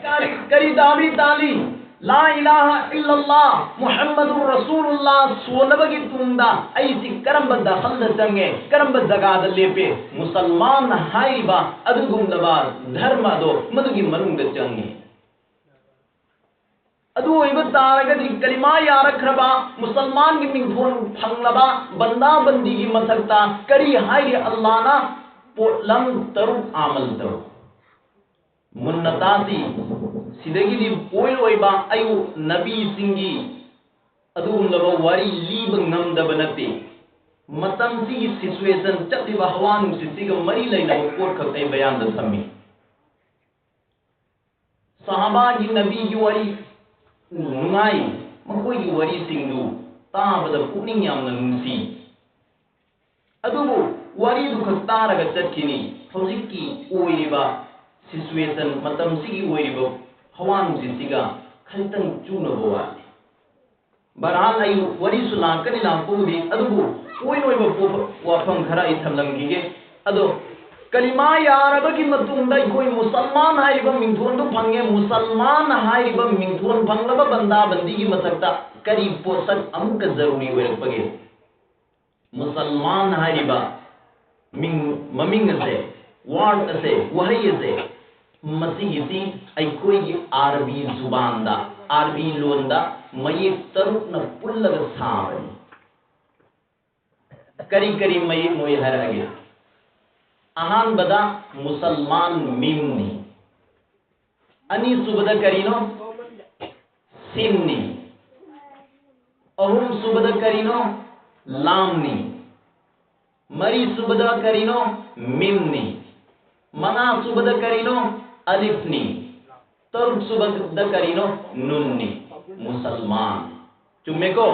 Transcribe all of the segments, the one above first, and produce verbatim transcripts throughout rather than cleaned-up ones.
ꯀꯔꯤ ꯇꯥꯕꯤ ꯇꯥꯜꯂꯤ? ꯂꯥ ꯏꯂꯥꯍ ꯏꯜꯂꯜꯂꯥ ꯃꯨꯍꯝꯃꯗꯨꯔ ꯔꯁꯨꯂꯨꯜꯂꯥ ꯁꯣꯟꯅꯕꯒꯤ ꯇꯨꯡꯗ ꯑꯩꯁꯤ ꯀꯔꯝꯕ ꯗꯈꯜꯗ ꯆꯪꯉꯦ, ꯀꯔꯝꯕ ꯖꯒꯥꯗ ꯂꯦꯞꯄꯦ? ꯃꯨꯁꯜꯃꯥꯟ ꯍꯥꯏꯔꯤꯕ ꯑꯗꯨꯒꯨꯝꯂꯕ ꯙꯔꯃ ꯑꯗꯣ ꯃꯗꯨꯒꯤ ꯃꯅꯨꯡꯗ ꯆꯪꯉꯤ꯫ ꯑꯗꯨ ꯑꯣꯏꯕ ꯇꯥꯔꯒꯗꯤ ꯀꯂꯤꯃꯥ ꯌꯥꯔꯛꯈ꯭ꯔꯕ, ꯃꯨꯁꯜꯃꯥꯟꯒꯤ ꯃꯤꯡꯊꯣꯟ ꯐꯪꯂꯕ ꯕꯟꯗꯥ ꯕꯟꯗꯤꯒꯤ ꯃꯊꯛꯇ ꯀꯔꯤ ꯍꯥꯏꯔꯤ ꯑꯜꯂꯥꯅ? ꯄꯣꯠꯂꯝ ꯇꯔꯨꯛ, ꯑꯃꯜ ꯇꯔꯨꯛ꯫ ꯃꯨꯟꯅ ꯇꯥꯁꯤ꯫ ꯁꯤꯗꯒꯤꯗꯤ ꯄꯣꯏꯜ ꯑꯣꯏꯕ ꯑꯌꯨ ꯅꯕꯤꯁꯤꯡꯒꯤ ꯑꯗꯨꯒꯨꯝꯂꯕ ꯋꯥꯔꯤ ꯂꯤꯕ ꯉꯝꯗꯕ ꯅꯠꯇꯦ꯫ ꯃꯇꯝꯁꯤꯒꯤ ꯁꯤꯆꯨꯋꯦꯁꯟ, ꯆꯠꯂꯤꯕ ꯍꯋꯥ ꯅꯨꯡꯁꯤꯠꯁꯤꯒ ꯃꯔꯤ ꯂꯩꯅꯕ ꯄꯣꯠꯈꯛ ꯑꯩ ꯕꯌꯥꯟꯗ ꯊꯝꯃꯤ꯫ ꯁꯍꯥꯕꯥꯒꯤ ꯅꯕꯤꯒꯤ ꯋꯥꯔꯤ ꯅꯨꯡꯉꯥꯏ, ꯃꯈꯣꯏꯒꯤ ꯋꯥꯔꯤꯁꯤꯡꯗꯨ ꯇꯥꯕꯗ ꯄꯨꯛꯅꯤꯡ ꯌꯥꯝꯅ ꯅꯨꯡꯁꯤ꯫ ꯑꯗꯨꯕꯨ ꯋꯥꯔꯤꯗꯨ ꯈꯛ ꯇꯥꯔꯒ ꯆꯠꯈꯤꯅꯤ꯫ ꯍꯧꯖꯤꯛꯀꯤ ꯑꯣꯏꯔꯤꯕ ꯁꯤꯆꯨꯋꯦꯁꯟ, ꯃꯇꯝꯁꯤꯒꯤ ꯑꯣꯏꯔꯤꯕ ꯍꯋꯥ ꯅꯨꯡꯁꯤꯠꯁꯤꯒ ꯈꯖꯤꯛꯇꯪ ꯆꯨꯅꯕ ꯋꯥꯠꯂꯤ꯫ ꯕꯍꯔꯍꯥꯜ, ꯑꯩ ꯋꯥꯔꯤꯁꯨ ꯂꯥꯛꯀꯅꯤ, ꯂꯥꯛꯄꯕꯨꯗꯤ, ꯑꯗꯨꯕꯨ ꯄꯣꯏꯟ ꯑꯣꯏꯕ ꯄꯣ-, ꯋꯥꯐꯝ ꯈꯔ ꯑꯩ ꯊꯝꯂꯝꯈꯤꯒꯦ꯫ ꯑꯗꯣ ꯀꯂꯤꯃꯥ ꯌꯥꯔꯕꯒꯤ ꯃꯇꯨꯡꯗ ꯑꯩꯈꯣꯏ ꯃꯨꯁꯜꯃꯥꯟ ꯍꯥꯏꯔꯤꯕ ꯃꯤꯡꯊꯣꯟꯗꯨ ꯐꯪꯉꯦ꯫ ꯃꯨꯁꯜꯃꯥꯟ ꯍꯥꯏꯔꯤꯕ ꯃꯤꯡꯊꯣꯟ ꯐꯪꯂꯕ ꯕꯟꯗꯥ ꯕꯟꯗꯤꯒꯤ ꯃꯊꯛꯇ ꯀꯔꯤ ꯄꯣꯠꯁꯛ ꯑꯃꯨꯛꯀ ꯖꯔꯨꯔꯤ ꯑꯣꯏꯔꯛꯄꯒꯦ? ꯃꯨꯁꯜꯃꯥꯟ ꯍꯥꯏꯔꯤꯕ ꯃꯤꯡ, ꯃꯃꯤꯡ ꯑꯁꯦ, ꯋꯥꯔꯗ ꯑꯁꯦ, ꯋꯥꯍꯩ ꯑꯁꯦ, ꯃꯁꯤꯒꯤꯁꯤ ꯑꯩꯈꯣꯏꯒꯤ ꯑꯥꯔꯕꯤ ꯖꯨꯕꯥꯟꯗ, ꯑꯥꯔꯕꯤ ꯂꯣꯟꯗ ꯃꯌꯦꯛ ꯇꯔꯨꯛꯅ ꯄꯨꯜꯂꯒ ꯁꯥꯕꯅꯤ꯫ ꯀꯔꯤ ꯀꯔꯤ ꯃꯌꯦꯛꯅꯣ ꯑꯩ ꯍꯥꯏꯔꯛꯑꯒꯦ꯫ ꯑꯍꯥꯟꯕꯗ ꯃꯨꯁꯜꯃꯥꯟ ꯃꯤꯝꯅꯤ꯫ ꯑꯅꯤꯁꯨꯕꯗ ꯀꯔꯤꯅꯣ? ꯁꯤꯟꯅꯤ꯫ ꯑꯍꯨꯝꯁꯨꯕꯗ ꯀꯔꯤꯅꯣ? ꯂꯥꯝꯅꯤ꯫ ꯃꯔꯤꯁꯨꯕꯗ ꯀꯔꯤꯅꯣ? ꯃꯤꯝꯅꯤ꯫ ꯃꯉꯥꯁꯨꯕꯗ ꯀꯔꯤꯅꯣ? ꯑꯂꯤꯐꯅꯤ꯫ ꯇꯔꯨꯛꯁꯨꯕꯗ ꯀꯔꯤꯅꯣ? ꯅꯨꯟꯅꯤ꯫ ꯃꯨꯁꯜꯃꯥꯟ꯫ ꯆꯨꯝꯃꯦꯀꯣ?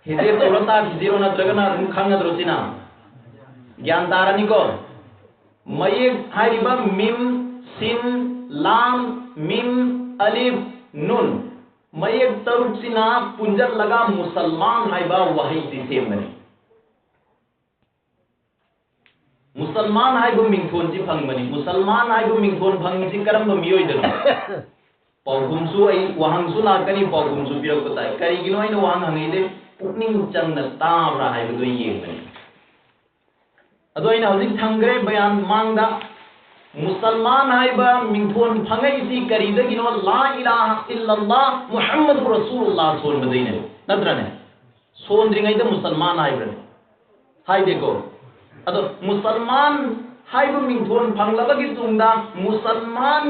ꯍꯤꯖꯦ ꯇꯧꯔ ꯇꯥꯈꯤꯁꯤꯔꯣ, ꯅꯠꯇ꯭ꯔꯒꯅ ꯑꯗꯨꯝ ꯈꯪꯒꯗ꯭ꯔꯣ ꯁꯤꯅ? ꯒ꯭ꯌꯥꯟ ꯇꯥꯔꯅꯤꯀꯣ? ꯃꯌꯦꯛ ꯍꯥꯏꯔꯤꯕ ꯃꯤꯝ, ꯁꯤꯟ, ꯂꯥꯝ, ꯃꯤꯝ, ꯑꯂꯤꯐ, ꯅꯨꯟ, ꯃꯌꯦꯛ ꯇꯔꯨꯛꯁꯤꯅ ꯄꯨꯟꯖꯜꯂꯒ ꯃꯨꯁꯜꯃꯥꯟ ꯍꯥꯏꯕ ꯋꯥꯍꯩꯁꯤ ꯁꯦꯝꯕꯅꯤ꯫ ꯃꯨꯁꯜꯃꯥꯟ ꯍꯥꯏꯕ ꯃꯤꯡꯊꯣꯟꯁꯤ ꯐꯪꯕꯅꯤ꯫ ꯃꯨꯁꯜꯃꯥꯟ ꯍꯥꯏꯕ ꯃꯤꯡꯊꯣꯟ ꯐꯪꯉꯤꯁꯤ ꯀꯔꯝꯕ ꯃꯤꯑꯣꯏꯗꯅꯣ? ꯄꯥꯎꯈꯨꯝꯁꯨ ꯑꯩ, ꯋꯥꯍꯪꯁꯨ ꯂꯥꯛꯀꯅꯤ, ꯄꯥꯎꯈꯨꯝꯁꯨ ꯄꯤꯔꯛꯄ ꯇꯥꯏ꯫ ꯀꯔꯤꯒꯤꯅꯣ ꯑꯩꯅ ꯋꯥꯍꯪ ꯍꯪꯉꯛꯏꯁꯦ? ꯄꯨꯛꯅꯤꯡ ꯆꯪꯅ ꯇꯥꯕ꯭ꯔꯥ ꯍꯥꯏꯕꯗꯨ ꯌꯦꯡꯕꯅꯤ꯫ ꯑꯗꯣ ꯑꯩꯅ ꯍꯧꯖꯤꯛ ꯊꯝꯈ꯭ꯔꯦ ꯕꯌꯥꯟ ꯃꯥꯡꯗ, ꯃꯨꯁꯜꯃꯥꯟ ꯍꯥꯏꯕ ꯃꯤꯡꯊꯣꯟ ꯐꯪꯉꯛꯏꯁꯤ ꯀꯔꯤꯗꯒꯤꯅꯣ? ꯂꯥ ꯏꯂꯥꯍ ꯏꯜꯂꯜꯂꯥꯍ ꯃꯨꯍꯝꯃꯗꯨ ꯔꯁꯨꯂꯨꯜꯂꯥꯍ ꯁꯣꯟꯕꯗꯩꯅꯦ, ꯅꯠꯇ꯭ꯔꯅꯦ? ꯁꯣꯟꯗ꯭ꯔꯤꯉꯩꯗ ꯃꯨꯁꯜꯃꯥꯟ ꯍꯥꯏꯕ꯭ꯔꯅꯦ? ꯍꯥꯏꯗꯦꯀꯣ꯫ ꯑꯗꯣ ꯃꯨꯁꯜꯃꯥꯟ ꯍꯥꯏꯕ ꯃꯤꯡꯊꯣꯟ ꯐꯪꯂꯕꯒꯤ ꯇꯨꯡꯗ ꯃꯨꯁꯜꯃꯥꯟ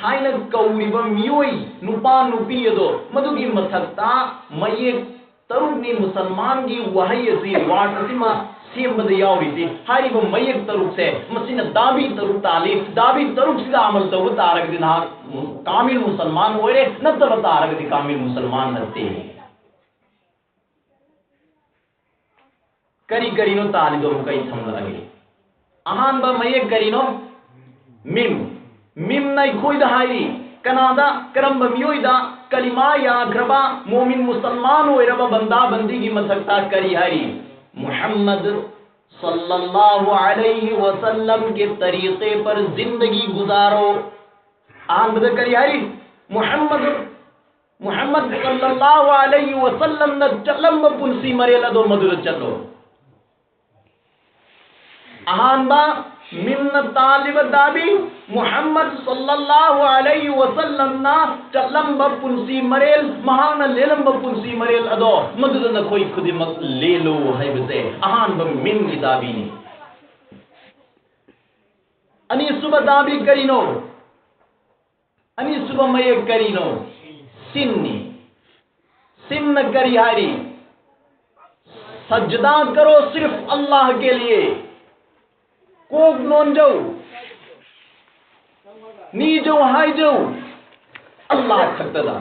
ꯍꯥꯏꯅ ꯀꯧꯔꯤꯕ ꯃꯤꯑꯣꯏ, ꯅꯨꯄꯥ ꯅꯨꯄꯤ ꯑꯗꯣ, ꯃꯗꯨꯒꯤ ꯃꯊꯛꯇ ꯃꯌꯦꯛ ꯇꯔꯨꯛꯅꯤ ꯃꯨꯁꯜꯃꯥꯟꯒꯤ ꯋꯥꯍꯩ ꯑꯁꯤ, ꯋꯥꯔꯗ ꯑꯁꯤꯃ ꯁꯦꯝꯕꯗ ꯌꯥꯎꯔꯤꯁꯤ꯫ ꯍꯥꯏꯔꯤꯕ ꯃꯌꯦꯛ ꯇꯔꯨꯛꯁꯦ, ꯃꯁꯤꯅ ꯗꯥꯕꯤ ꯇꯔꯨꯛ ꯇꯥꯜꯂꯤ꯫ ꯗꯥꯕꯤ ꯇꯔꯨꯛꯁꯤꯗ ꯑꯃꯜ ꯇꯧꯕ ꯇꯥꯔꯒꯗꯤ ꯅꯍꯥꯛ ꯀꯥꯃꯤꯜ ꯃꯨꯁꯜꯃꯥꯟ ꯑꯣꯏꯔꯦ, ꯅꯠꯇꯕ ꯇꯥꯔꯒꯗꯤ ꯀꯥꯃꯤꯜ ꯃꯨꯁꯜꯃꯥꯟ ꯅꯠꯇꯦ꯫ ꯀꯔꯤ ꯀꯔꯤꯅꯣ ꯇꯥꯜꯂꯤꯗꯣ ꯑꯃꯨꯛ ꯑꯩ ꯊꯝꯂꯛꯑꯒꯦ꯫ ꯑꯍꯥꯟꯕ ꯃꯌꯦꯛ ꯀꯔꯤꯅꯣ? ꯃꯤꯝ꯫ ꯃꯤꯝꯅ ꯑꯩꯈꯣꯏꯗ ꯍꯥꯏꯔꯤ, ꯀꯅꯥꯗ, ꯀꯔꯝꯕ ꯃꯤꯑꯣꯏꯗ? ꯀꯂꯤꯃꯥ ꯌꯥꯈ꯭ꯔꯕ, ꯃꯣꯃꯤꯟ ꯃꯨꯁꯜꯃꯥꯟ ꯑꯣꯏꯔꯕ ꯕꯟꯗꯥ ꯕꯟꯗꯤꯒꯤ ꯃꯊꯛꯇ ꯀꯔꯤ ꯍꯥꯏꯔꯤ? ꯃꯨꯍꯝꯃꯗ ꯁꯜꯂꯜꯂꯥꯍꯨ ꯑꯂꯩꯍꯤ ꯋꯁꯜꯂꯝꯒꯤ ꯇꯔꯤꯀꯦ ꯄꯔ ꯖꯤꯟꯗꯒꯤ ꯒꯨꯖꯥꯔꯣ꯫ ꯑꯍꯥꯟꯕꯗ ꯀꯔꯤ ꯍꯥꯏꯔꯤ? ꯃꯨꯍꯝꯃꯗ, ꯃꯨꯍꯝꯃꯗ ꯁꯜꯂꯜꯂꯥꯍꯨ ꯑꯂꯩꯍꯤ ꯋꯁꯜꯂꯝꯅ ꯆꯠꯂꯝꯕ ꯄꯨꯟꯁꯤ ꯃꯔꯦꯜ ꯑꯗꯣ ꯃꯗꯨꯗ ꯆꯠꯂꯣ꯫ ꯑꯍꯥꯟꯕ, ꯃꯤꯝꯅ ꯇꯥꯜꯂꯤꯕ ꯗꯥꯕꯤ, ꯃꯨꯍꯝꯃꯗ ꯁꯜꯂꯜꯂꯥꯍꯨ ꯑꯂꯩꯍꯤ ꯋꯁꯜꯂꯝꯅ ꯆꯠꯂꯝꯕ ꯄꯨꯟꯁꯤ ꯃꯔꯦꯜ, ꯃꯍꯥꯛꯅ ꯂꯦꯜꯂꯝꯕ ꯄꯨꯟꯁꯤ ꯃꯔꯦꯜ ꯑꯗꯣ ꯃꯗꯨꯗ ꯅꯈꯣꯏ ꯈꯨꯗꯤꯡꯃꯛ ꯂꯦꯜꯂꯨ ꯍꯥꯏꯕꯁꯦ ꯑꯍꯥꯟꯕ ꯃꯤꯝꯒꯤ ꯗꯥꯕꯤꯅꯤ꯫ ꯑꯅꯤꯁꯨꯕ ꯗꯥꯕꯤ ꯀꯔꯤꯅꯣ? ꯑꯅꯤꯁꯨꯕ ꯃꯌꯦꯛ ꯀꯔꯤꯅꯣ? ꯁꯤꯟꯅꯤ꯫ ꯁꯤꯟꯅ ꯀꯔꯤ ꯍꯥꯏꯔꯤ? ꯁꯖꯗꯥ ꯀꯔꯣ ꯁꯤꯔꯐ ꯑꯜꯂꯥꯍ ꯀꯦ ꯂꯤꯌꯦ꯫ ꯀꯣꯛ ꯅꯣꯟꯖꯧ, ꯅꯤꯖꯧ ꯍꯥꯏꯖꯧ ꯑꯜꯂꯥꯍ ꯈꯛꯇꯗ꯫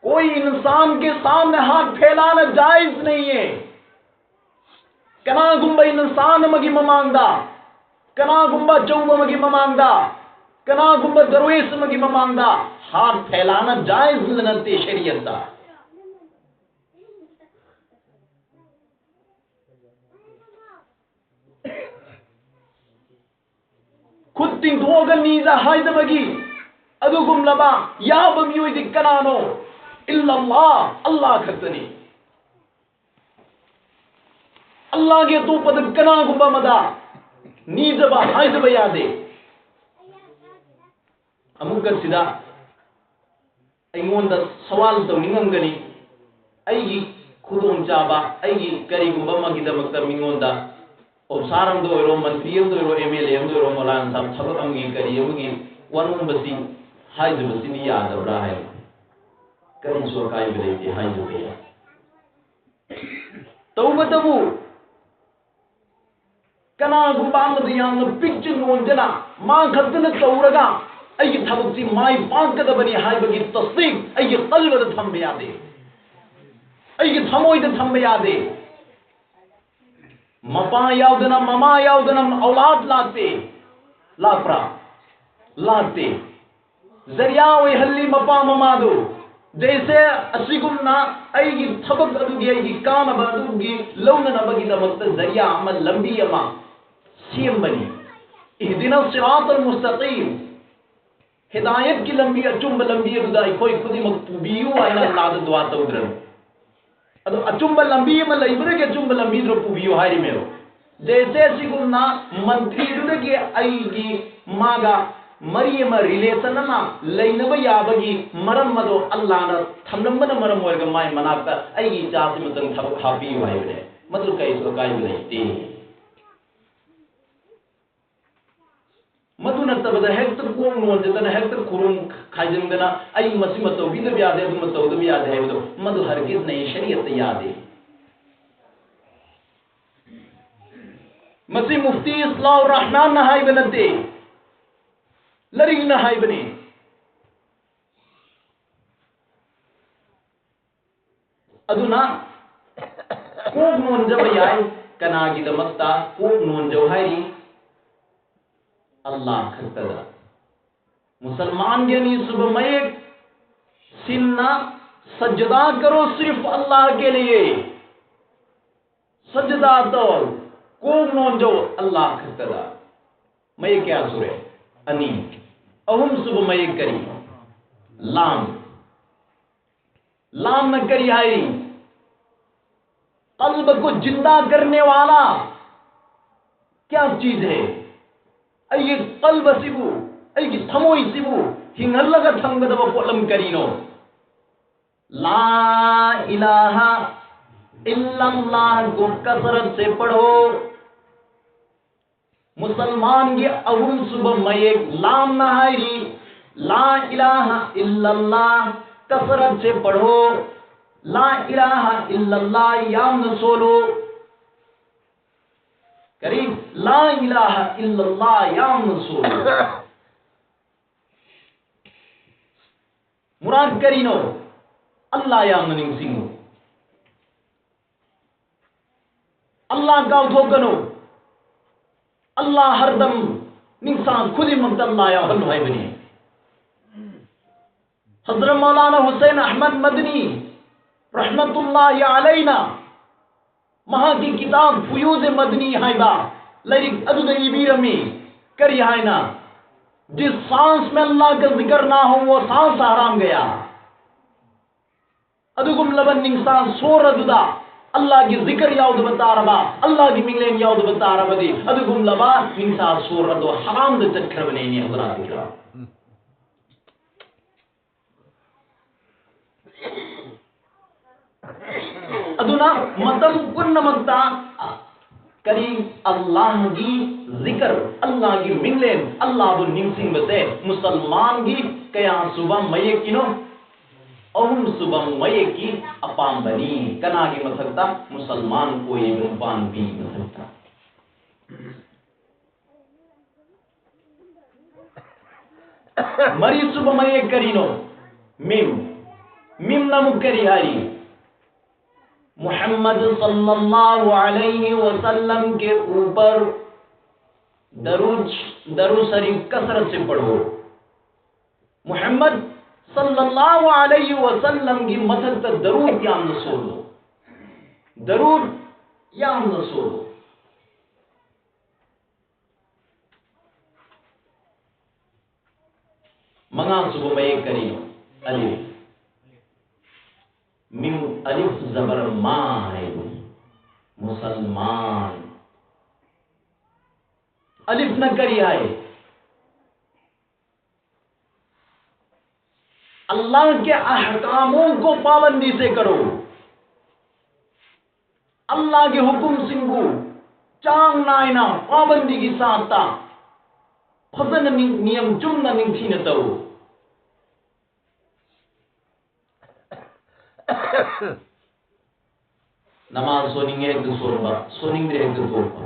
कोई इंसान के सामने हाथ फैलाना जायज नहीं है। ꯀꯅꯥꯒꯨꯝꯕ ꯏꯟꯁꯥꯟ ꯑꯃꯒꯤ ꯃꯃꯥꯡꯗ, ꯀꯅꯥꯒꯨꯝꯕ ꯑꯆꯧꯕ ꯑꯃꯒꯤ ꯃꯃꯥꯡꯗ, ꯀꯅꯥꯒꯨꯝꯕ ꯗꯔꯋꯦꯁ ꯑꯃꯒꯤ ꯃꯃꯥꯡꯗ ꯍꯥꯠ ꯐꯦꯂꯥꯅ ꯖꯥꯏꯖ ꯅꯠꯇꯦ ꯁꯔꯤꯌꯠꯇ꯫ ꯈꯨꯠ ꯇꯤꯡꯊꯣꯛꯑꯒ ꯅꯤꯖ ꯍꯥꯏꯗꯕꯒꯤ ꯑꯗꯨꯒꯨꯝꯂꯕ ꯌꯥꯕ ꯃꯤꯑꯣꯏꯗꯤ ꯀꯅꯥꯅꯣ? ꯏꯜꯂꯜꯂꯥꯍ, ꯑꯜꯂꯥꯍ ꯈꯛꯇꯅꯤ꯫ ꯑꯜꯂꯥꯍꯒꯤ ꯑꯇꯣꯞꯄꯗ ꯀꯅꯥꯒꯨꯝꯕ ꯑꯃꯗ ꯅꯤꯖꯕ ꯍꯥꯏꯖꯕ ꯌꯥꯗꯦ꯫ ꯑꯃꯨꯛꯀ ꯁꯤꯗ ꯑꯩꯉꯣꯟꯗ ꯁꯋꯥꯜ ꯇꯧꯅꯤꯡꯉꯝꯒꯅꯤ꯫ ꯑꯩꯒꯤ ꯈꯨꯗꯣꯡꯆꯥꯕ, ꯑꯩꯒꯤ ꯀꯔꯤꯒꯨꯝꯕ ꯑꯃꯒꯤꯗꯃꯛꯇ ꯃꯤꯉꯣꯟꯗ ꯑꯣꯐꯤꯁꯥꯔ ꯑꯃꯗ ꯑꯣꯏꯔꯣ, ꯃꯟꯇ꯭ꯔꯤ ꯑꯃꯗ ꯑꯣꯏꯔꯣ, ꯑꯦꯝ ꯑꯦꯜ ꯑꯦ ꯑꯃꯗ ꯑꯣꯏꯔꯣ, ꯃꯧꯂꯥꯅꯥ ꯁꯥꯍꯕ ꯊꯕꯛ ꯑꯃꯒꯤ ꯀꯔꯤ ꯑꯃꯒꯤ ꯋꯥꯅꯣꯝꯕꯁꯤ ꯍꯥꯏꯖꯕꯁꯤꯗꯤ ꯌꯥꯗꯕ꯭ꯔꯥ ꯍꯥꯏꯅ, ꯀꯔꯤꯁꯨ ꯑꯀꯥꯏꯕ ꯂꯩꯇꯦ, ꯍꯥꯏꯖꯕ ꯌꯥꯏ꯫ ꯇꯧꯕꯇꯕꯨ ꯀꯅꯥꯒꯨꯝꯕ ꯑꯃꯗ ꯌꯥꯝꯅ ꯄꯤꯛꯆ ꯅꯣꯟꯗꯅ ꯃꯥ ꯈꯛꯇꯅ ꯇꯧꯔꯒ ꯑꯩꯒꯤ ꯊꯕꯛꯁꯤ ꯃꯥꯏ ꯄꯥꯛꯀꯗꯕꯅꯤ ꯍꯥꯏꯕꯒꯤ ꯇꯁꯗꯤꯛ ꯑꯩꯒꯤ ꯀꯜꯕꯗ ꯊꯝꯕ ꯌꯥꯗꯦ, ꯑꯩꯒꯤ ꯊꯃꯣꯏꯗ ꯊꯝꯕ ꯌꯥꯗꯦ꯫ ꯃꯄꯥ ꯌꯥꯎꯗꯅ, ꯃꯃꯥ ꯌꯥꯎꯗꯅ ꯑꯧꯂꯥꯗ ꯂꯥꯛꯇꯦ, ꯂꯥꯛꯄ꯭ꯔꯥ? ꯂꯥꯛꯇꯦ꯫ ꯖꯔꯤꯌꯥ ꯑꯣꯏꯍꯜꯂꯤ ꯃꯄꯥ ꯃꯃꯥꯗꯨ꯫ ꯖꯩꯁꯦ ꯑꯁꯤꯒꯨꯝꯅ ꯑꯩꯒꯤ ꯊꯕꯛ ꯑꯗꯨꯒꯤ, ꯑꯩꯒꯤ ꯀꯥꯟꯅꯕ ꯑꯗꯨꯒꯤ ꯂꯧꯅꯅꯕꯒꯤꯗꯃꯛꯇ ꯖꯔꯤꯌꯥ ꯑꯃ, ꯂꯝꯕꯤ ꯑꯃ ꯁꯦꯝꯕꯅꯤ꯫ اهدنا الصراط المستقيم꯫ ꯍꯤꯗꯥꯌꯠꯀꯤ ꯂꯝꯕꯤ, ꯑꯆꯨꯝꯕ ꯂꯝꯕꯤ ꯑꯗꯨꯗ ꯑꯩꯈꯣꯏ ꯈꯨꯗꯤꯡꯃꯛ ꯄꯨꯕꯤꯌꯨ ꯍꯥꯏꯅ ꯑꯜꯂꯥꯗ ꯗꯨꯋꯥ ꯇꯧꯗ꯭ꯔꯅꯤ꯫ ꯑꯗꯣ ꯑꯆꯨꯝꯕ ꯂꯝꯕꯤ ꯑꯃ ꯂꯩꯕꯗꯒꯤ ꯑꯆꯨꯝꯕ ꯂꯝꯕꯤꯗꯨꯗ ꯄꯨꯕꯤꯌꯨ ꯍꯥꯏꯔꯤꯃꯦꯕ꯫ ꯖꯩꯁꯦ ꯑꯁꯤꯒꯨꯝꯅ ꯃꯟꯇ꯭ꯔꯤꯗꯨꯗꯒꯤ ꯑꯩꯒꯤ ꯃꯥꯒ ꯃꯔꯤ ꯑꯃ, ꯔꯤꯂꯦꯁꯟ ꯑꯃ ꯂꯩꯅꯕ ꯌꯥꯕꯒꯤ ꯃꯔꯝ ꯑꯗꯣ ꯑꯜꯂꯥꯅ ꯊꯝꯂꯝꯕꯅ ꯃꯔꯝ ꯑꯣꯏꯔꯒ ꯃꯥꯏ ꯃꯅꯥꯛꯇ ꯑꯩꯒꯤ ꯏꯆꯥꯁꯤ ꯃꯇꯪ ꯊꯕꯛ ꯍꯥꯞꯄꯤꯌꯨ ꯍꯥꯏꯕꯅꯦ꯫ ꯃꯗꯨ ꯀꯩꯁꯨ ꯑꯀꯥꯏꯕ ꯂꯩꯇꯦ꯫ ꯃꯗꯨ ꯅꯠꯇꯕꯗ ꯍꯦꯛꯇ ꯀꯣꯛ ꯅꯣꯟꯖꯗꯅ, ꯍꯦꯛꯇ ꯈꯨꯔꯨꯝ ꯈꯥꯏꯖꯤꯟꯗꯅ, "ꯑꯩ ꯃꯁꯤꯃ ꯇꯧꯕꯤꯗꯕ ꯌꯥꯗꯦ, ꯑꯗꯨꯃ ꯇꯧꯗꯕ ꯌꯥꯗꯦ" ꯍꯥꯏꯕꯗꯣ, ꯃꯗꯨ ꯍꯔꯒꯤꯖ ꯅꯩ, ꯁꯔꯤꯌꯠꯇ ꯌꯥꯗꯦ꯫ ꯃꯁꯤ ꯃꯨꯐꯇꯤ ꯏꯁꯂꯥꯍꯨꯔ ꯔꯍꯃꯥꯟꯅ ꯍꯥꯏꯕ ꯅꯠꯇꯦ, ꯂꯥꯏꯔꯤꯛꯅ ꯍꯥꯏꯕꯅꯤ꯫ ꯑꯗꯨꯅ ꯀꯣꯛ ꯅꯣꯟꯖꯕ ꯌꯥꯏ꯫ ꯀꯅꯥꯒꯤꯗꯃꯛꯇ ꯀꯣꯛ ꯅꯣꯟꯖꯧ ꯍꯥꯏꯔꯤ? ꯑꯜꯂꯥꯍ ꯈꯛꯇꯗ꯫ ꯃꯨꯁꯜꯃꯥꯟꯒꯤ ꯑꯅꯤꯁꯨꯕ ꯃꯌꯦꯛ ꯁꯤꯟꯅ, "ꯁꯖꯗꯥ ꯀꯔꯣ ꯁꯤꯔꯐ ꯑꯜꯂꯥꯍ ꯀꯦ ꯂꯤꯌꯦ"꯫ ꯁꯖꯗꯥ ꯇꯧ, ꯀꯣꯛ ꯅꯣꯟꯖꯧ ꯑꯜꯂꯥꯍ ꯈꯛꯇꯗ꯫ ꯃꯌꯦꯛ ꯀꯌꯥ ꯁꯨꯔꯦ? ꯑꯅꯤ꯫ ꯑꯍꯨꯝꯁꯨꯕ ꯃꯌꯦꯛ ꯀꯔꯤ? ꯂꯥꯝ꯫ ꯂꯥꯝꯅ ꯀꯔꯤ ꯍꯥꯏꯔꯤ? ꯀꯜꯕ ꯀꯣ ꯖꯤꯟꯗꯥ ꯀꯔꯅꯦ ꯋꯥꯂꯥ ꯀꯌꯥ ꯆꯤꯖ ꯍꯦ? ꯑꯩꯒꯤ ꯀꯜꯕꯁꯤꯕꯨ, ꯑꯩꯒꯤ ꯊꯃꯣꯏꯁꯤꯕꯨ ꯍꯤꯡꯍꯜꯂꯒ ꯊꯝꯒꯗꯕ ꯄꯣꯠꯂꯝ ꯀꯔꯤꯅꯣ? ꯂꯥ ꯏꯂꯥꯍ ꯏꯜꯂꯜꯂꯥꯍ ꯀꯣ ꯀꯁꯔꯠ ꯁꯦ ꯄꯔꯣ꯫ ꯃꯨꯁꯜꯃꯥꯟꯒꯤ ꯑꯍꯨꯝꯁꯨꯕ ꯃꯌꯦꯛ ꯂꯥꯝꯅ ꯍꯥꯏꯔꯤ, ꯂꯥ ꯏꯂꯥꯍ ꯏꯜꯂꯜꯂꯥꯍ ꯀꯁꯔꯠ ꯁꯦ ꯄꯔꯣ꯫ ꯂꯥ ꯏꯂꯥꯍ ꯏꯜꯂꯜꯂꯥꯍ ꯌꯥꯝꯅ ꯁꯣꯜꯂꯨ꯫ ꯀꯔꯤ? ꯂꯥ ꯏꯂꯥꯍ ꯏꯜꯂꯜꯂꯥꯍ ꯌꯥꯝꯅ ꯁꯣꯜꯂꯨ꯫ ꯃꯨꯔꯥꯗ ꯀꯔꯤꯅꯣ? ꯑꯜꯂꯥ ꯌꯥꯝꯅ ꯅꯤꯡꯁꯤꯡꯉꯨ꯫ ꯑꯜꯂꯥ ꯀꯥꯎꯊꯣꯛꯀꯅꯨ꯫ ꯑꯜꯂꯥ ꯍꯔꯗꯝ ꯅꯤꯡꯁꯥꯡ ꯈꯨꯗꯤꯡꯃꯛꯇ ꯑꯜꯂꯥ ꯌꯥꯎꯍꯜꯂꯨ ꯍꯥꯏꯕꯅꯤ꯫ ꯍꯖꯔꯠ ꯃꯧꯂꯥꯅꯥ ꯍꯨꯁꯦꯟ ꯑꯍꯃꯗ ꯃꯗꯅꯤ ꯔꯍꯃꯇꯨꯜꯂꯥꯍꯤ ꯑꯂꯩꯅ ꯃꯍꯥꯛꯀꯤ ꯀꯤꯇꯥꯕ ꯐꯨꯌꯨꯖꯦ ꯃꯗꯅꯤ ꯍꯥꯏꯕ ꯂꯥꯏꯔꯤꯛ ꯑꯗꯨꯗ ꯏꯕꯤꯔꯝꯃꯤ꯫ ꯀꯔꯤ ꯍꯥꯏꯅ? जिस सांस में अल्लाह का जिक्र ना हो, वो सांस हराम गया꯫ ꯑꯗꯨꯒꯨꯝꯂꯕ ꯅꯤꯡꯁꯥ ꯁꯣꯔ ꯑꯗꯨꯗ ꯑꯜꯂꯥꯒꯤ ꯖꯤꯀꯔ ꯌꯥꯎꯗꯕ ꯇꯥꯔꯕ, ꯑꯜꯂꯥꯒꯤ ꯃꯤꯡꯂꯦꯟ ꯌꯥꯎꯗꯕ ꯇꯥꯔꯕꯗꯤ, ꯑꯗꯨꯒꯨꯝꯂꯕ ꯅꯤꯡꯁꯥ ꯁꯣꯔ ꯑꯗꯨ ꯍꯔꯥꯝꯗ ꯆꯠꯈ꯭ꯔꯕꯅꯦ, ꯍꯖꯔꯥꯠ ꯀꯤꯔꯥꯝ꯫ ꯑꯗꯨꯅ ꯃꯇꯝ ꯄꯨꯝꯅꯃꯛꯇ ꯀꯔꯤ? ꯑꯜꯂꯥꯍꯒꯤ ꯖꯤꯀꯔ, ꯑꯜꯂꯥꯍꯒꯤ ꯃꯤꯡꯂꯦꯟ, ꯑꯜꯂꯥꯍꯕꯨ ꯅꯤꯡꯁꯤꯡꯕꯁꯦ ꯃꯨꯁꯜꯃꯥꯟꯒꯤ ꯀꯌꯥ ꯁꯨꯕ ꯃꯌꯦꯛꯀꯤꯅꯣ? ꯑꯍꯨꯝ ꯁꯨꯕ ꯃꯌꯦꯛꯀꯤ ꯑꯄꯥꯝꯕꯅꯤ꯫ ꯀꯅꯥꯒꯤ ꯃꯊꯛꯇ? ꯃꯨꯁꯜꯃꯥꯟ ꯑꯣꯏꯔꯤꯕ ꯅꯨꯄꯥ ꯅꯨꯄꯤꯒꯤ ꯃꯊꯛꯇ꯫ ꯃꯔꯤꯁꯨꯕ ꯃꯌꯦꯛ ꯀꯔꯤꯅꯣ? ꯃꯤꯝ꯫ ꯃꯤꯝꯅ ꯑꯃꯨꯛ ꯀꯔꯤ ꯍꯥꯏꯔꯤ? मोहम्मद सल्लल्लाहु अलैहि वसल्लम के ऊपर दरूद, दरूद शरीफ कसरत से पढ़ो। ꯃꯨꯍꯝꯃꯗ ꯁꯜꯂꯜꯂꯥꯍꯨ ꯑꯂꯩꯍꯤ ꯋꯁꯜꯂꯝꯒꯤ ꯃꯊꯛꯇ ꯗꯔꯨꯗ ꯌꯥꯝꯅ ꯁꯣꯜꯂꯨ꯫ ꯗꯔꯨꯗ ꯌꯥꯝꯅ ꯁꯣꯜꯂꯨ꯫ ꯃꯉꯥꯁꯨꯕ ꯃꯌꯦꯛ ꯀꯔꯤꯅꯣ? ꯑꯂꯤꯐ꯫ ꯃꯤꯝ ꯑꯂꯤꯐ ꯖꯕꯔ ꯃꯥ ꯍꯥꯏꯕꯅꯤ꯫ ꯃꯨꯁꯜꯃꯥꯟ꯫ ꯑꯂꯤꯐꯅ ꯀꯔꯤ ꯍꯥꯏ? अल्लाह के अहकामों को पाबंदी से करो। ꯑꯜꯂꯥꯍꯒꯤ ꯍꯨꯀꯨꯝꯁꯤꯡꯕꯨ ꯆꯥꯡ ꯅꯥꯏꯅ, ꯄꯥꯕꯟꯗꯤꯒꯤ ꯁꯥꯠꯇ ꯐꯖꯅ ꯅꯤꯡ-, ꯅꯤꯌꯝ ꯆꯨꯝꯅ, ꯅꯤꯡꯊꯤꯅ ꯇꯧ꯫ ꯅꯃꯥꯖ ꯁꯣꯟꯅꯤꯡꯉꯦ ꯍꯦꯛꯇ ꯁꯣꯟꯕ, ꯁꯣꯟꯅꯤꯡꯗ꯭ꯔꯦ ꯍꯦꯛꯇ ꯇꯣꯛꯄ꯫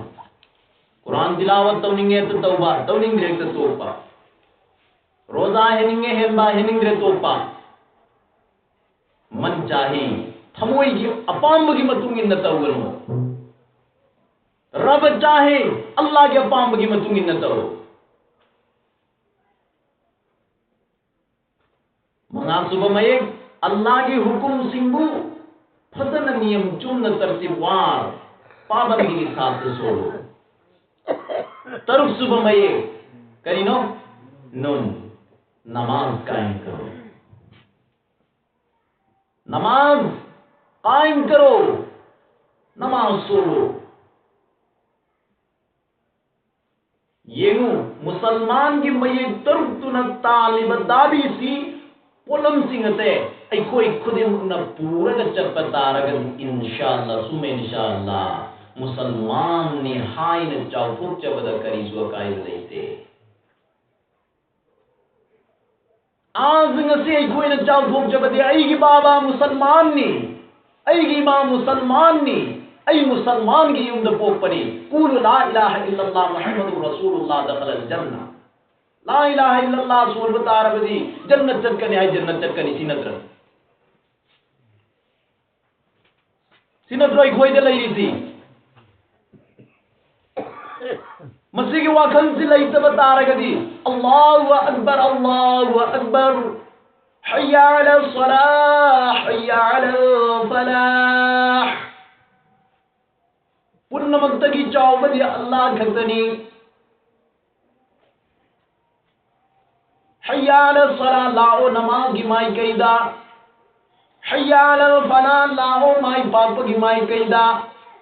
ꯀꯨꯔꯥꯟ ꯇꯤꯂꯥꯋꯠ ꯇꯧꯅꯤꯡꯉꯦ ꯍꯦꯛꯇ ꯇꯧꯕ, ꯇꯧꯅꯤꯡꯗ꯭ꯔꯦ ꯍꯦꯛꯇ ꯇꯣꯛꯄ꯫ ꯔꯣꯖꯥ ꯍꯦꯟꯅꯤꯡꯉꯦ ꯍꯦꯟꯕ, ꯍꯦꯟꯅꯤꯡꯗ꯭ꯔꯦ ꯇꯣꯛꯄ꯫ ꯃꯟ ꯆꯥꯍꯤ, ꯊꯃꯣꯏꯒꯤ ꯑꯄꯥꯝꯕꯒꯤ ꯃꯇꯨꯡ ꯏꯟꯅ ꯇꯧꯒꯅꯨ꯫ ꯔꯕ ꯆꯥꯍꯤ, ꯑꯜꯂꯥꯍꯒꯤ ꯑꯄꯥꯝꯕꯒꯤ ꯃꯇꯨꯡ ꯏꯟꯅ ꯇꯧ꯫ ꯃꯉꯥꯁꯨꯕ ꯃꯌꯦꯛ, ꯑꯜꯂꯥꯍꯒꯤ ꯍꯨꯀꯨꯝꯁꯤꯡꯕꯨ ꯐꯖꯅ ꯅꯤꯌꯝ ꯆꯨꯝꯅ ꯇꯔꯇꯤꯕ ꯋꯥꯔ ꯄꯥꯕꯟꯗꯤꯒꯤ ꯁꯥꯠꯇ ꯁꯣꯜꯂꯨ꯫ ꯇꯔꯨꯛꯁꯨꯕ ꯃꯌꯦꯛ, ꯀꯔꯤꯅꯣ? ꯅꯨꯟ, ꯅꯃꯥꯖ ꯀꯥꯏꯝ ꯀꯔꯣ꯫ ꯅꯃꯥꯖ ꯀꯥꯏꯝ ꯀꯔꯣ꯫ ꯅꯃꯥꯖ ꯁꯣꯜꯂꯨ꯫ ꯌꯦꯡꯉꯨ, ꯃꯨꯁꯜꯃꯥꯟꯒꯤ ꯃꯌꯦꯛ ꯇꯔꯨꯛꯇꯨꯅ ꯇꯥꯜꯂꯤꯕ ꯗꯥꯕꯤꯁꯤ ꯄꯣꯠꯂꯝꯁꯤꯡ ꯑꯁꯦ ꯑꯩꯈꯣꯏ ꯈꯨꯗꯤꯡꯃꯛꯅ ꯄꯨꯔꯒ ꯆꯠꯄ ꯇꯥꯔꯒꯗꯤ, ꯏꯟꯁꯥ ꯑꯜꯂꯥ, ꯁꯨꯝꯃ ꯏꯟꯁꯥ ꯑꯜꯂꯥ, ꯃꯨꯁꯜꯃꯥꯟꯅꯤ ꯍꯥꯏꯅ ꯆꯥꯎꯊꯣꯛꯆꯕꯗ ꯀꯔꯤꯁꯨ ꯑꯀꯥꯏꯕ ꯂꯩꯇꯦ꯫ ꯑꯥꯖ ꯉꯁꯤ ꯑꯩꯈꯣꯏꯅ ꯆꯥꯎꯊꯣꯛꯆꯕꯗꯤ ꯑꯩꯒꯤ ꯕꯥꯕꯥ ꯃꯨꯁꯜꯃꯥꯟꯅꯤ, ꯑꯩꯒꯤ ꯏꯃꯥ ꯃꯨꯁꯜꯃꯥꯟꯅꯤ, ꯑꯩ ꯃꯨꯁꯜꯃꯥꯟꯒꯤ ꯌꯨꯝꯗ ꯄꯣꯛꯄꯅꯤ꯫ ꯀꯨꯂꯨ ꯂꯥ ꯏꯂꯥꯍ ꯏꯜꯂꯜꯂꯥꯍ ꯃꯨꯍꯝꯃꯗꯨꯔ ꯔꯁꯨꯂꯨꯜꯂꯥꯍ ꯗꯈꯂꯜ ꯖꯟꯅ꯫ ꯂꯥ ꯏꯂꯥꯍ ꯏꯜꯂꯜꯂꯥꯍ ꯁꯣꯟꯕ ꯇꯥꯔꯕꯗꯤ ꯖꯟꯅꯠ ꯆꯠꯀꯅꯤ ꯍꯥꯏ, ꯖꯟꯅꯠ ꯆꯠꯀꯅꯤ, ꯁꯤ ꯅꯠꯇ꯭ꯔ? ꯁꯤ ꯅꯠꯇ꯭ꯔꯣ ꯑꯩꯈꯣꯏꯗ ꯂꯩꯔꯤꯁꯤ? ꯃꯁꯤꯒꯤ ꯋꯥꯈꯜꯁꯤ ꯂꯩꯇꯕ ꯇꯥꯔꯒꯗꯤ, ꯑꯜꯂꯥꯍꯨ ꯑꯛꯕꯔ, ꯑꯜꯂꯥꯍꯨ ꯑꯛꯕꯔ, ꯍꯩꯌꯥ ꯑꯂꯥ ꯁꯂꯥꯍ, ꯍꯩꯌꯥ ꯑꯂꯥ ꯐꯂꯥꯍ꯫ ꯄꯨꯝꯅꯃꯛꯇꯒꯤ ꯆꯥꯎꯕꯗꯤ ꯑꯜꯂꯥꯍ ꯈꯛꯇꯅꯤ꯫ ꯍꯩꯌꯥ ꯑꯂ ꯁꯂꯥ ꯂꯥꯛꯑꯣ ꯅꯃꯥꯖꯒꯤ ꯃꯥꯏꯀꯩꯗ, ꯍꯩꯌꯥ ꯑꯂ ꯐꯂꯥ ꯂꯥꯛꯑꯣ ꯃꯥꯏ ꯄꯥꯛꯄꯒꯤ ꯃꯥꯏꯀꯩꯗ꯫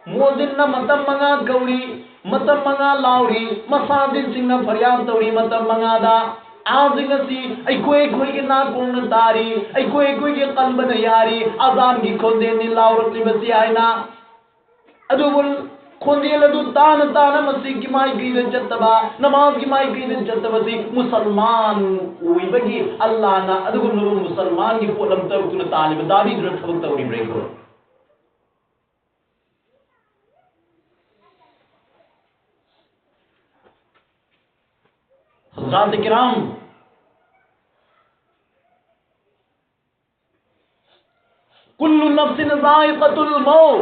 ꯃꯣꯖꯤꯟꯅ ꯃꯇꯝ ꯃꯉꯥ ꯀꯧꯔꯤ, ꯃꯇꯝ ꯃꯉꯥ ꯂꯥꯎꯔꯤ, ꯃꯁꯥꯖꯤꯠꯁꯤꯡꯅ ꯐꯔꯤꯌꯥꯝ ꯇꯧꯔꯤ ꯃꯇꯝ ꯃꯉꯥꯗ꯫ ꯑꯥꯖꯤꯡ ꯑꯁꯤ ꯑꯩꯈꯣꯏ ꯑꯩꯈꯣꯏꯒꯤ ꯅꯥꯀꯣꯡꯅ ꯇꯥꯔꯤ, ꯑꯩꯈꯣꯏ ꯑꯩꯈꯣꯏꯒꯤ ꯀꯜꯕꯅ ꯌꯥꯔꯤ, ꯑꯖꯥꯟꯒꯤ ꯈꯣꯟꯖꯦꯜꯅꯤ ꯂꯥꯎꯔꯛꯂꯤꯕꯁꯤ ꯍꯥꯏꯅ꯫ ꯑꯗꯨꯕꯨ ꯈꯣꯟꯖꯦꯜ ꯑꯗꯨ ꯇꯥꯅ ꯇꯥꯅ ꯃꯁꯤꯒꯤ ꯃꯥꯏꯀꯩꯗ ꯆꯠꯇꯕ, ꯅꯃꯥꯖꯒꯤ ꯃꯥꯏꯀꯩꯗ ꯆꯠꯇꯕꯁꯤ ꯃꯨꯁꯜꯃꯥꯟ ꯑꯣꯏꯕꯒꯤ ꯑꯜꯂꯥꯅ ꯑꯗꯨꯒꯨꯝꯂꯕ ꯃꯨꯁꯜꯃꯥꯟꯒꯤ ꯄꯣꯠꯂꯝ ꯇꯔꯨꯛꯇꯨꯅ ꯇꯥꯜꯂꯤꯕ ꯗꯥꯕꯤꯗꯨꯅ ꯊꯕꯛ ꯇꯧꯔꯤꯕ꯭ꯔꯥ ꯑꯩꯈꯣꯏ? ꯍꯖꯔꯥꯠ ꯀꯤꯔꯥꯝ, ꯀꯨꯜꯂꯨ ꯅꯐꯁꯤꯟ ꯖꯥꯏꯀꯥꯇꯨꯜ ꯃꯧꯠ꯫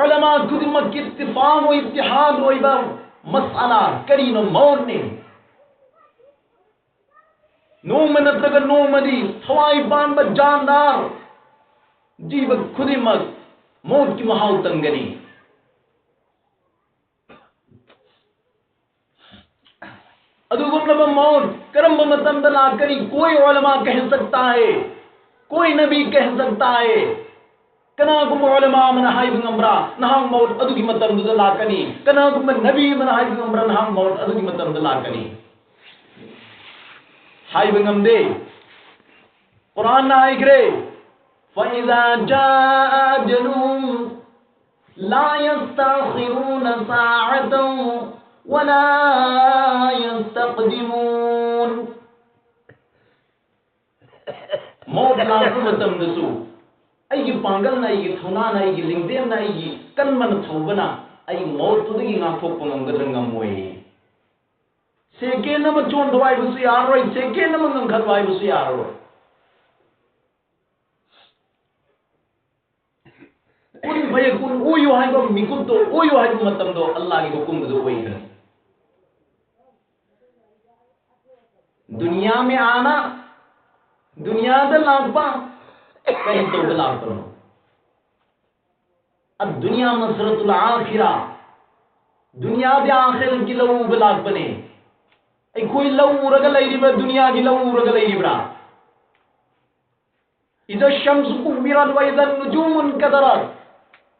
ꯎꯂꯃꯥ ꯈꯨꯗꯤꯡꯃꯛꯀꯤ ꯏꯠꯇꯤꯐꯥꯛ ꯑꯣꯏ, ꯏꯠꯇꯤꯍꯥꯗ ꯑꯣꯏꯕ ꯃꯁꯑꯂꯥ ꯀꯔꯤꯅꯣ? ꯃꯧꯠꯅꯤ꯫ ꯅꯣꯡꯃ ꯅꯠꯇ꯭ꯔꯒ ꯅꯣꯡꯃꯗꯤ ꯊꯋꯥꯏ ꯄꯥꯟꯕ ꯖꯥꯟꯗꯥꯔ, ꯖꯤꯕ ꯈꯨꯗꯤꯡꯃꯛ ꯃꯧꯠꯀꯤ ꯃꯍꯥꯎ ꯇꯪꯒꯅꯤ꯫ ꯑꯗꯨꯒꯨꯝꯂꯕ ꯃꯧꯠ ꯀꯔꯝꯕ ꯃꯇꯝꯗ ꯂꯥꯛꯀꯅꯤ? ꯀꯣꯏ ꯎꯂꯃꯥ ꯀꯍ ꯁꯛꯇꯥ ꯍꯦ, ꯀꯣꯏ ꯅꯕꯤ ꯀꯍ ꯁꯛꯇꯥ ꯍꯦ꯫ ꯀꯅꯥꯒꯨꯝꯕ ꯎꯂꯃꯥ ꯑꯃꯅ ꯍꯥꯏꯕ ꯉꯝꯕ꯭ꯔꯥ ꯅꯍꯥꯛ ꯃꯧꯠ ꯑꯗꯨꯒꯤ ꯃꯇꯝꯗꯨꯗ ꯂꯥꯛꯀꯅꯤ? ꯀꯅꯥꯒꯨꯝꯕ ꯅꯕꯤ ꯑꯃꯅ ꯍꯥꯏꯕ ꯉꯝꯕ꯭ꯔꯥ ꯅꯍꯥꯛ ꯃꯧꯠ ꯑꯗꯨꯒꯤ ꯃꯇꯝꯗ ꯂꯥꯛꯀꯅꯤ? ꯍꯥꯏꯕ ꯉꯝꯗꯦ꯫ ꯀꯨꯔꯥꯟꯅ ꯍꯥꯏꯈ꯭ꯔꯦ, فإذا جاء أجلهم لا يستأخرون ساعة ولا يستقدمون. ꯃꯧꯠ ꯂꯥꯛꯄ ꯃꯇꯝꯗꯁꯨ ꯑꯩꯒꯤ ꯄꯥꯡꯒꯜꯅ, ꯑꯩꯒꯤ ꯊꯧꯅꯥꯅ, ꯑꯩꯒꯤ ꯂꯤꯡꯖꯦꯜꯅ, ꯑꯩꯒꯤ ꯀꯟꯕꯅ ꯊꯧꯕꯅ ꯑꯩ ꯃꯧꯠꯇꯨꯗꯒꯤ ꯉꯥꯛꯊꯣꯛꯄ ꯉꯝꯒꯗ꯭ꯔꯥ? ꯉꯝꯃꯣꯏ꯫ ꯁꯦꯀꯦꯟ ꯑꯃ ꯆꯣꯟꯊꯣꯛ ꯍꯥꯏꯕꯁꯨ ꯌꯥꯔꯔꯣꯏ, ꯁꯦꯀꯦꯟ ꯑꯃ ꯉꯟꯈꯠꯂꯣ ꯍꯥꯏꯕꯁꯨ ꯌꯥꯔꯔꯣꯏ꯫ ꯀꯨꯟ ꯐꯌꯦꯀꯨꯟ ꯑꯣꯏꯌꯨ ꯍꯥꯏꯕ ꯃꯤꯀꯨꯞꯇꯣ, ꯑꯣꯏꯌꯨ ꯍꯥꯏꯕ ꯃꯇꯝꯗꯣ ꯑꯜꯂꯥꯍꯒꯤ ꯍꯨꯀꯨꯝꯗꯨꯗ ꯑꯣꯏꯈ꯭ꯔꯦ꯫ ꯗꯨꯅꯤꯌꯥ ꯃꯦ ꯑꯥꯅꯥ, ꯗꯨꯅꯤꯌꯥꯗ ꯂꯥꯛꯄ ꯀꯔꯤ ꯇꯧꯕ ꯂꯥꯛꯄꯅꯣ? ꯑꯗꯨꯅꯤꯌꯥ ꯃꯁꯔꯇꯨꯜ ꯑꯥꯈꯤꯔꯥ, ꯗꯨꯅꯤꯌꯥꯗꯤ ꯑꯥꯈꯤꯔꯠꯀꯤ ꯂꯧ ꯎꯕ ꯂꯥꯛꯄꯅꯦ꯫ ꯑꯩꯈꯣꯏ ꯂꯧ ꯎꯔꯒ ꯂꯩꯔꯤꯕ꯭ꯔꯥ? ꯗꯨꯅꯤꯌꯥꯒꯤ ꯂꯧ ꯎꯔꯒ ꯂꯩꯔꯤꯕ꯭ꯔꯥ? إذا الشمس كورت وإذا النجوم انكدرت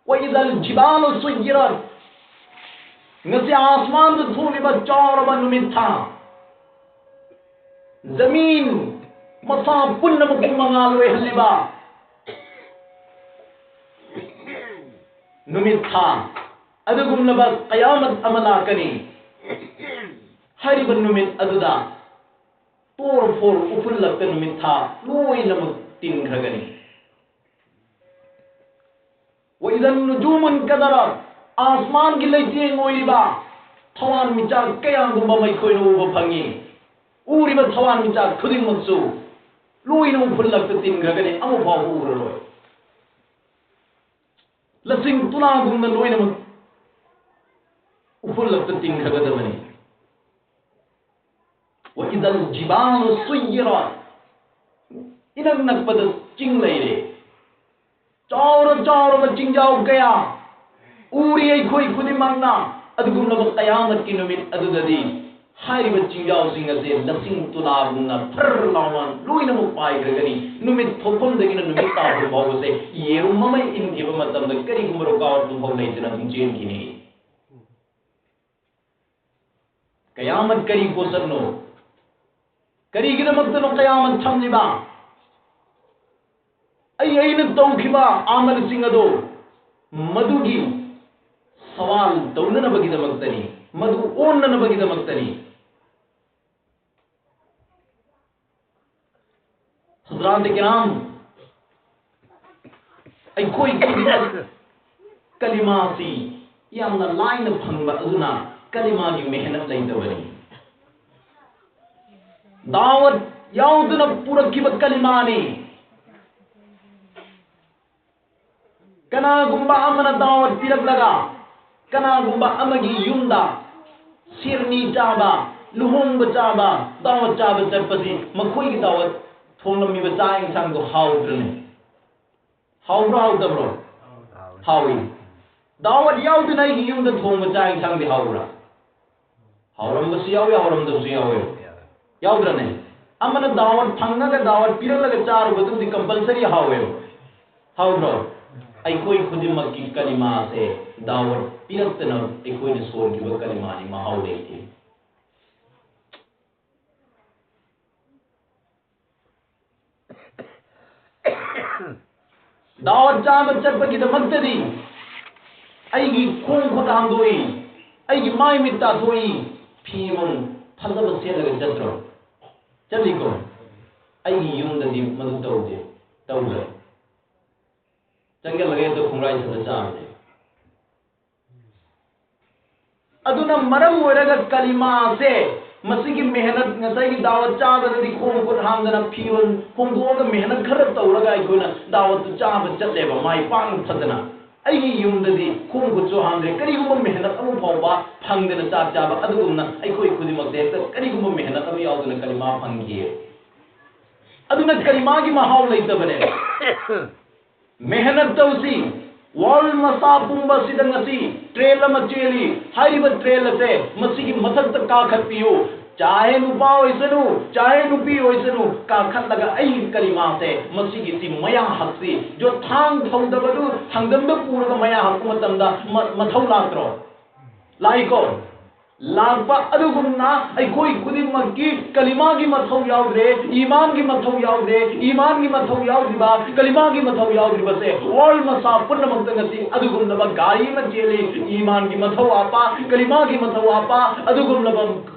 وإذا الجبال سيرت. ꯉꯁꯤ ꯑꯥꯁꯃꯥꯟꯗ ꯊꯣꯛꯂꯤꯕ ꯆꯥꯎꯔꯕ ꯅꯨꯃꯤꯠ ꯊꯥ, ꯖꯃꯤꯟ ꯃꯁꯥ ꯄꯨꯝꯅꯃꯛꯄꯨ ꯃꯉꯥꯜ ꯑꯣꯏꯍꯜꯂꯤꯕ ꯅꯨꯃꯤꯠ ꯊꯥ, ꯑꯗꯨꯒꯨꯝꯂꯕ ꯀꯌꯥꯃꯠ ꯑꯃ ꯂꯥꯛꯀꯅꯤ꯫ ꯍꯥꯏꯔꯤꯕ ꯅꯨꯃꯤꯠ ꯑꯗꯨꯗ ꯇꯣꯔ ꯐꯣꯔ ꯎꯐꯨꯜꯂꯛꯇ ꯅꯨꯃꯤꯠ ꯊꯥ ꯂꯣꯏꯅꯃꯛ ꯇꯤꯟꯈ꯭ꯔꯒꯅꯤ꯫ وإذا النجوم انكدرت. ꯑꯥꯁꯃꯥꯟꯒꯤ ꯂꯩꯇꯦꯡ ꯑꯣꯏꯔꯤꯕ ꯊꯋꯥꯟꯃꯤꯆꯥꯛ ꯀꯌꯥꯒꯨꯝꯕ ꯑꯃ ꯑꯩꯈꯣꯏꯅ ꯎꯕ ꯐꯪꯉꯤ꯫ ꯎꯔꯤꯕ ꯊꯋꯥꯟꯃꯤꯆꯥꯛ ꯈꯨꯗꯤꯡꯃꯛꯁꯨ ꯂꯣꯏꯅ ꯎꯐꯨꯜꯂꯛꯇ ꯇꯤꯟꯈ꯭ꯔꯒꯅꯤ, ꯑꯃꯐꯥꯎꯕ ꯎꯔꯔꯣꯏ꯫ ꯂꯁꯤꯡ ꯇꯨꯂꯥꯒꯨꯝꯅ ꯂꯣꯏꯅꯃꯛ ꯎꯐꯨꯜꯂꯛꯇ ꯇꯤꯟꯈ꯭ꯔꯒꯗꯕꯅꯤ꯫ وإذا الجبال سيرت. ꯏꯅꯛ ꯅꯛꯄꯗ ꯆꯤꯡ ꯂꯩꯔꯦ꯫ ꯆꯥꯎꯔ ꯆꯥꯎꯔꯕ ꯆꯤꯡꯖꯥꯎ ꯀꯌꯥ ꯎꯔꯤ ꯑꯩꯈꯣꯏ ꯈꯨꯗꯤꯡꯃꯛꯅ꯫ ꯑꯗꯨꯒꯨꯝꯂꯕ ꯀꯌꯥꯃꯠꯀꯤ ꯅꯨꯃꯤꯠ ꯑꯗꯨꯗꯗꯤ ꯍꯥꯏꯔꯤꯕ ꯆꯤꯡꯖꯥꯎꯁꯤꯡ ꯑꯁꯦ ꯂꯁꯤꯡ ꯇꯨꯂꯥꯒꯨꯝꯅ ꯐꯔ ꯂꯥꯎꯅ ꯂꯣꯏꯅꯃꯛ ꯄꯥꯏꯈ꯭ꯔꯒꯅꯤ꯫ ꯅꯨꯃꯤꯠ ꯊꯣꯛꯐꯝꯗꯒꯤꯅ ꯅꯨꯃꯤꯠ ꯇꯥꯐꯝ ꯐꯥꯎꯕꯁꯦ ꯌꯦꯔꯨꯝ ꯑꯃ ꯏꯟꯈꯤꯕ ꯃꯇꯝꯗ ꯀꯔꯤꯒꯨꯝꯕ ꯔꯨꯀꯥꯋꯠ ꯑꯃ ꯐꯥꯎ ꯂꯩꯇꯅ ꯑꯗꯨꯝ ꯆꯦꯟꯈꯤꯅꯤ꯫ ꯀꯌꯥꯃꯠ ꯀꯔꯤ ꯄꯣꯠꯁꯛꯅꯣ? ꯀꯔꯤꯒꯤꯗꯃꯛꯇꯅꯣ ꯀꯌꯥꯃꯠ ꯊꯝꯂꯤꯕ? ꯑꯩ ꯑꯩꯅ ꯇꯧꯈꯤꯕ ꯑꯃꯜꯁꯤꯡ ꯑꯗꯣ ꯃꯗꯨꯒꯤ ꯁꯋꯥꯜ ꯇꯧꯅꯅꯕꯒꯤꯗꯃꯛꯇꯅꯤ, ꯃꯗꯨ ꯑꯣꯟꯅꯅꯕꯒꯤꯗꯃꯛꯇꯅꯤ꯫ ꯍꯖꯔꯥꯠ ꯀꯤꯔꯥꯝ, ꯑꯩꯈꯣꯏ ꯈꯨꯗꯤꯡꯃꯛ ꯀꯂꯤꯃꯥꯁꯤ ꯌꯥꯝꯅ ꯂꯥꯏꯅ ꯐꯪꯕ ꯑꯗꯨꯅ ꯀꯂꯤꯃꯥꯒꯤ ꯃꯦꯍꯅꯠ ꯂꯩꯇꯕꯅꯤ꯫ ꯗꯥꯋꯠ ꯌꯥꯎꯗꯨꯅ ꯄꯨꯔꯛꯈꯤꯕ ꯀꯂꯤꯃꯥꯅꯤ꯫ ꯀꯅꯥꯒꯨꯝꯕ ꯑꯃꯅ ꯗꯥꯋꯠ ꯄꯤꯔꯛꯂꯒ ꯀꯅꯥꯒꯨꯝꯕ ꯑꯃꯒꯤ ꯌꯨꯝꯗ ꯁꯤꯔꯅꯤ ꯆꯥꯕ, ꯂꯨꯍꯣꯡꯕ ꯆꯥꯕ, ꯗꯥꯋꯠ ꯆꯥꯕ ꯆꯠꯄꯁꯤ ꯃꯈꯣꯏꯒꯤ ꯗꯥꯋꯠ ꯊꯣꯡꯂꯝꯃꯤꯕ ꯆꯥꯛ ꯌꯦꯟꯁꯥꯡꯗꯣ ꯍꯥꯎꯗ꯭ꯔꯅꯦ? ꯍꯥꯎꯕ꯭ꯔꯥ ꯍꯥꯎꯗꯕ꯭ꯔꯣ? ꯍꯥꯎꯏ꯫ ꯗꯥꯋꯠ ꯌꯥꯎꯗꯅ ꯑꯩꯒꯤ ꯌꯨꯝꯗ ꯊꯣꯡꯕ ꯆꯥꯛ ꯌꯦꯟꯁꯥꯡꯗꯤ ꯍꯥꯎꯕ꯭ꯔꯥ? ꯍꯥꯎꯔꯝꯕꯁꯨ ꯌꯥꯎꯋꯤ, ꯍꯥꯎꯔꯝꯗꯕꯁꯨ ꯌꯥꯎꯋꯦ꯫ ꯌꯥꯎꯗ꯭ꯔꯅꯦ? ꯑꯃꯅ ꯗꯥꯋꯠ ꯐꯪꯉꯒ ꯗꯥꯋꯠ ꯄꯤꯔꯛꯂꯒ ꯆꯥꯔꯨꯕꯗꯨꯗꯤ compulsory ꯍꯥꯎꯋꯦꯕ꯫ ꯍꯥꯎꯗ꯭ꯔꯣ? ꯑꯩꯈꯣꯏ ꯈꯨꯗꯤꯡꯃꯛꯀꯤ ꯀꯂꯤꯃꯥꯁꯦ ꯗꯥꯋꯠ ꯄꯤꯔꯛꯇꯅ ꯑꯩꯈꯣꯏꯅ ꯁꯣꯟꯈꯤꯕ ꯀꯂꯤꯃꯥꯅꯤ, ꯃꯍꯥꯎ ꯂꯩꯇꯦ꯫ ꯗꯥꯋꯠ ꯆꯥꯕ ꯆꯠꯄꯒꯤꯗꯃꯛꯇꯗꯤ ꯑꯩꯒꯤ ꯈꯣꯡ ꯈꯨꯠ ꯍꯥꯝꯗꯣꯛꯏ, ꯑꯩꯒꯤ ꯃꯥꯏ ꯃꯤꯠ ꯇꯥꯊꯣꯛꯏ, ꯐꯤꯔꯣꯜ ꯐꯖꯕ ꯁꯦꯠꯂꯒ ꯆꯠꯇ꯭ꯔꯣ? ꯆꯠꯂꯤꯀꯣ? ꯑꯩꯒꯤ ꯌꯨꯝꯗꯗꯤ ꯃꯗꯨ ꯇꯧꯗꯦ, ꯇꯧꯗ꯭ꯔꯦ꯫ ꯆꯪꯁꯤꯜꯂꯒ ꯍꯦꯛꯇ ꯈꯣꯡꯒ꯭ꯔꯥꯏ ꯁꯠꯂ ꯆꯥꯕꯅꯦ꯫ ꯑꯗꯨꯅ ꯃꯔꯝ ꯑꯣꯏꯔꯒ ꯀꯂꯤꯃꯥꯁꯦ, ꯃꯁꯤꯒꯤ ꯃꯦꯍꯅꯠ, ꯉꯁꯥꯏꯒꯤ ꯗꯥꯋꯠ ꯆꯥꯗꯅꯗꯤ ꯈꯣꯡ ꯈꯨꯠ ꯍꯥꯝꯗꯅ ꯐꯤꯔꯣꯜ ꯍꯣꯡꯗꯣꯛꯑꯒ ꯃꯦꯍꯅꯠ ꯈꯔ ꯇꯧꯔꯒ ꯑꯩꯈꯣꯏꯅ ꯗꯥꯋꯠꯇꯨ ꯆꯥꯕ ꯆꯠꯂꯦꯕ ꯃꯥꯏ ꯄꯥꯛꯅ ꯐꯖꯅ꯫ ꯑꯩꯒꯤ ꯌꯨꯝꯗꯗꯤ ꯈꯣꯡ ꯈꯨꯠꯁꯨ ꯍꯥꯝꯗ꯭ꯔꯦ, ꯀꯔꯤꯒꯨꯝꯕ ꯃꯦꯍꯅꯠ ꯑꯃ ꯐꯥꯎꯕ ꯐꯪꯗꯅ ꯆꯥꯛ ꯆꯥꯕ꯫ ꯑꯗꯨꯒꯨꯝꯅ ꯑꯩꯈꯣꯏ ꯈꯨꯗꯤꯡꯃꯛꯇ ꯍꯦꯛꯇ ꯀꯔꯤꯒꯨꯝꯕ ꯃꯦꯍꯅꯠ ꯑꯃ ꯌꯥꯎꯗꯅ ꯀꯂꯤꯃꯥ ꯐꯪꯈꯤꯌꯦ꯫ ꯑꯗꯨꯅ ꯀꯂꯤꯃꯥꯒꯤ ꯃꯍꯥꯎ ꯂꯩꯇꯕꯅꯦ꯫ ꯃꯦꯍꯅꯠ ꯇꯧꯁꯤ꯫ ꯋꯥꯔꯜ ꯃꯁꯥ ꯄꯨꯝꯕꯁꯤꯗ ꯉꯁꯤ ꯇ꯭ꯔꯦꯟ ꯑꯃ ꯆꯦꯜꯂꯤ꯫ ꯍꯥꯏꯔꯤꯕ ꯇ꯭ꯔꯦꯟ ꯑꯁꯦ ꯃꯁꯤꯒꯤ ꯃꯊꯛꯇ ꯀꯥꯈꯠꯄꯤꯌꯨ꯫ ꯆꯥꯍꯦ ꯅꯨꯄꯥ ꯑꯣꯏꯁꯅꯨ, ꯆꯥꯍꯦ ꯅꯨꯄꯤ ꯑꯣꯏꯁꯅꯨ, ꯀꯥꯈꯠꯂꯒ ꯑꯩꯒꯤ ꯀꯂꯤꯃꯥꯁꯦ, ꯃꯁꯤꯒꯤꯁꯤ ꯃꯌꯥ ꯍꯛꯁꯤ꯫ ꯖꯣ ꯊꯥꯡ ꯊꯧꯗꯕꯗꯨ ꯊꯥꯡꯒꯟꯗ ꯄꯨꯔꯒ ꯃꯌꯥ ꯍꯛꯄ ꯃꯇꯝꯗ ꯃ-, ꯃꯊꯧ ꯂꯥꯛꯇ꯭ꯔꯣ? ꯂꯥꯛꯏꯀꯣ? ꯂꯥꯛꯄ ꯑꯗꯨꯒꯨꯝꯅ ꯑꯩꯈꯣꯏ ꯈꯨꯗꯤꯡꯃꯛꯀꯤ ꯀꯂꯤꯃꯥꯒꯤ ꯃꯊꯧ ꯌꯥꯎꯗ꯭ꯔꯦ, ꯏꯃꯥꯟꯒꯤ ꯃꯊꯧ ꯌꯥꯎꯗ꯭ꯔꯦ꯫ ꯏꯃꯥꯟꯒꯤ ꯃꯊꯧ ꯌꯥꯎꯗ꯭ꯔꯤꯕ, ꯀꯂꯤꯃꯥꯒꯤ ꯃꯊꯧ ꯌꯥꯎꯗ꯭ꯔꯤꯕꯁꯦ ꯋꯥꯔꯜ ꯃꯁꯥ ꯄꯨꯝꯅꯃꯛꯇ ꯉꯁꯤ ꯑꯗꯨꯒꯨꯝꯂꯕ ꯒꯥꯔꯤ ꯑꯃ ꯆꯦꯜꯂꯤ꯫ ꯏꯃꯥꯟꯒꯤ ꯃꯊꯧ ꯍꯥꯞꯄ, ꯀꯂꯤꯃꯥꯒꯤ ꯃꯊꯧ ꯍꯥꯞꯄ, ꯑꯗꯨꯒꯨꯝꯂꯕ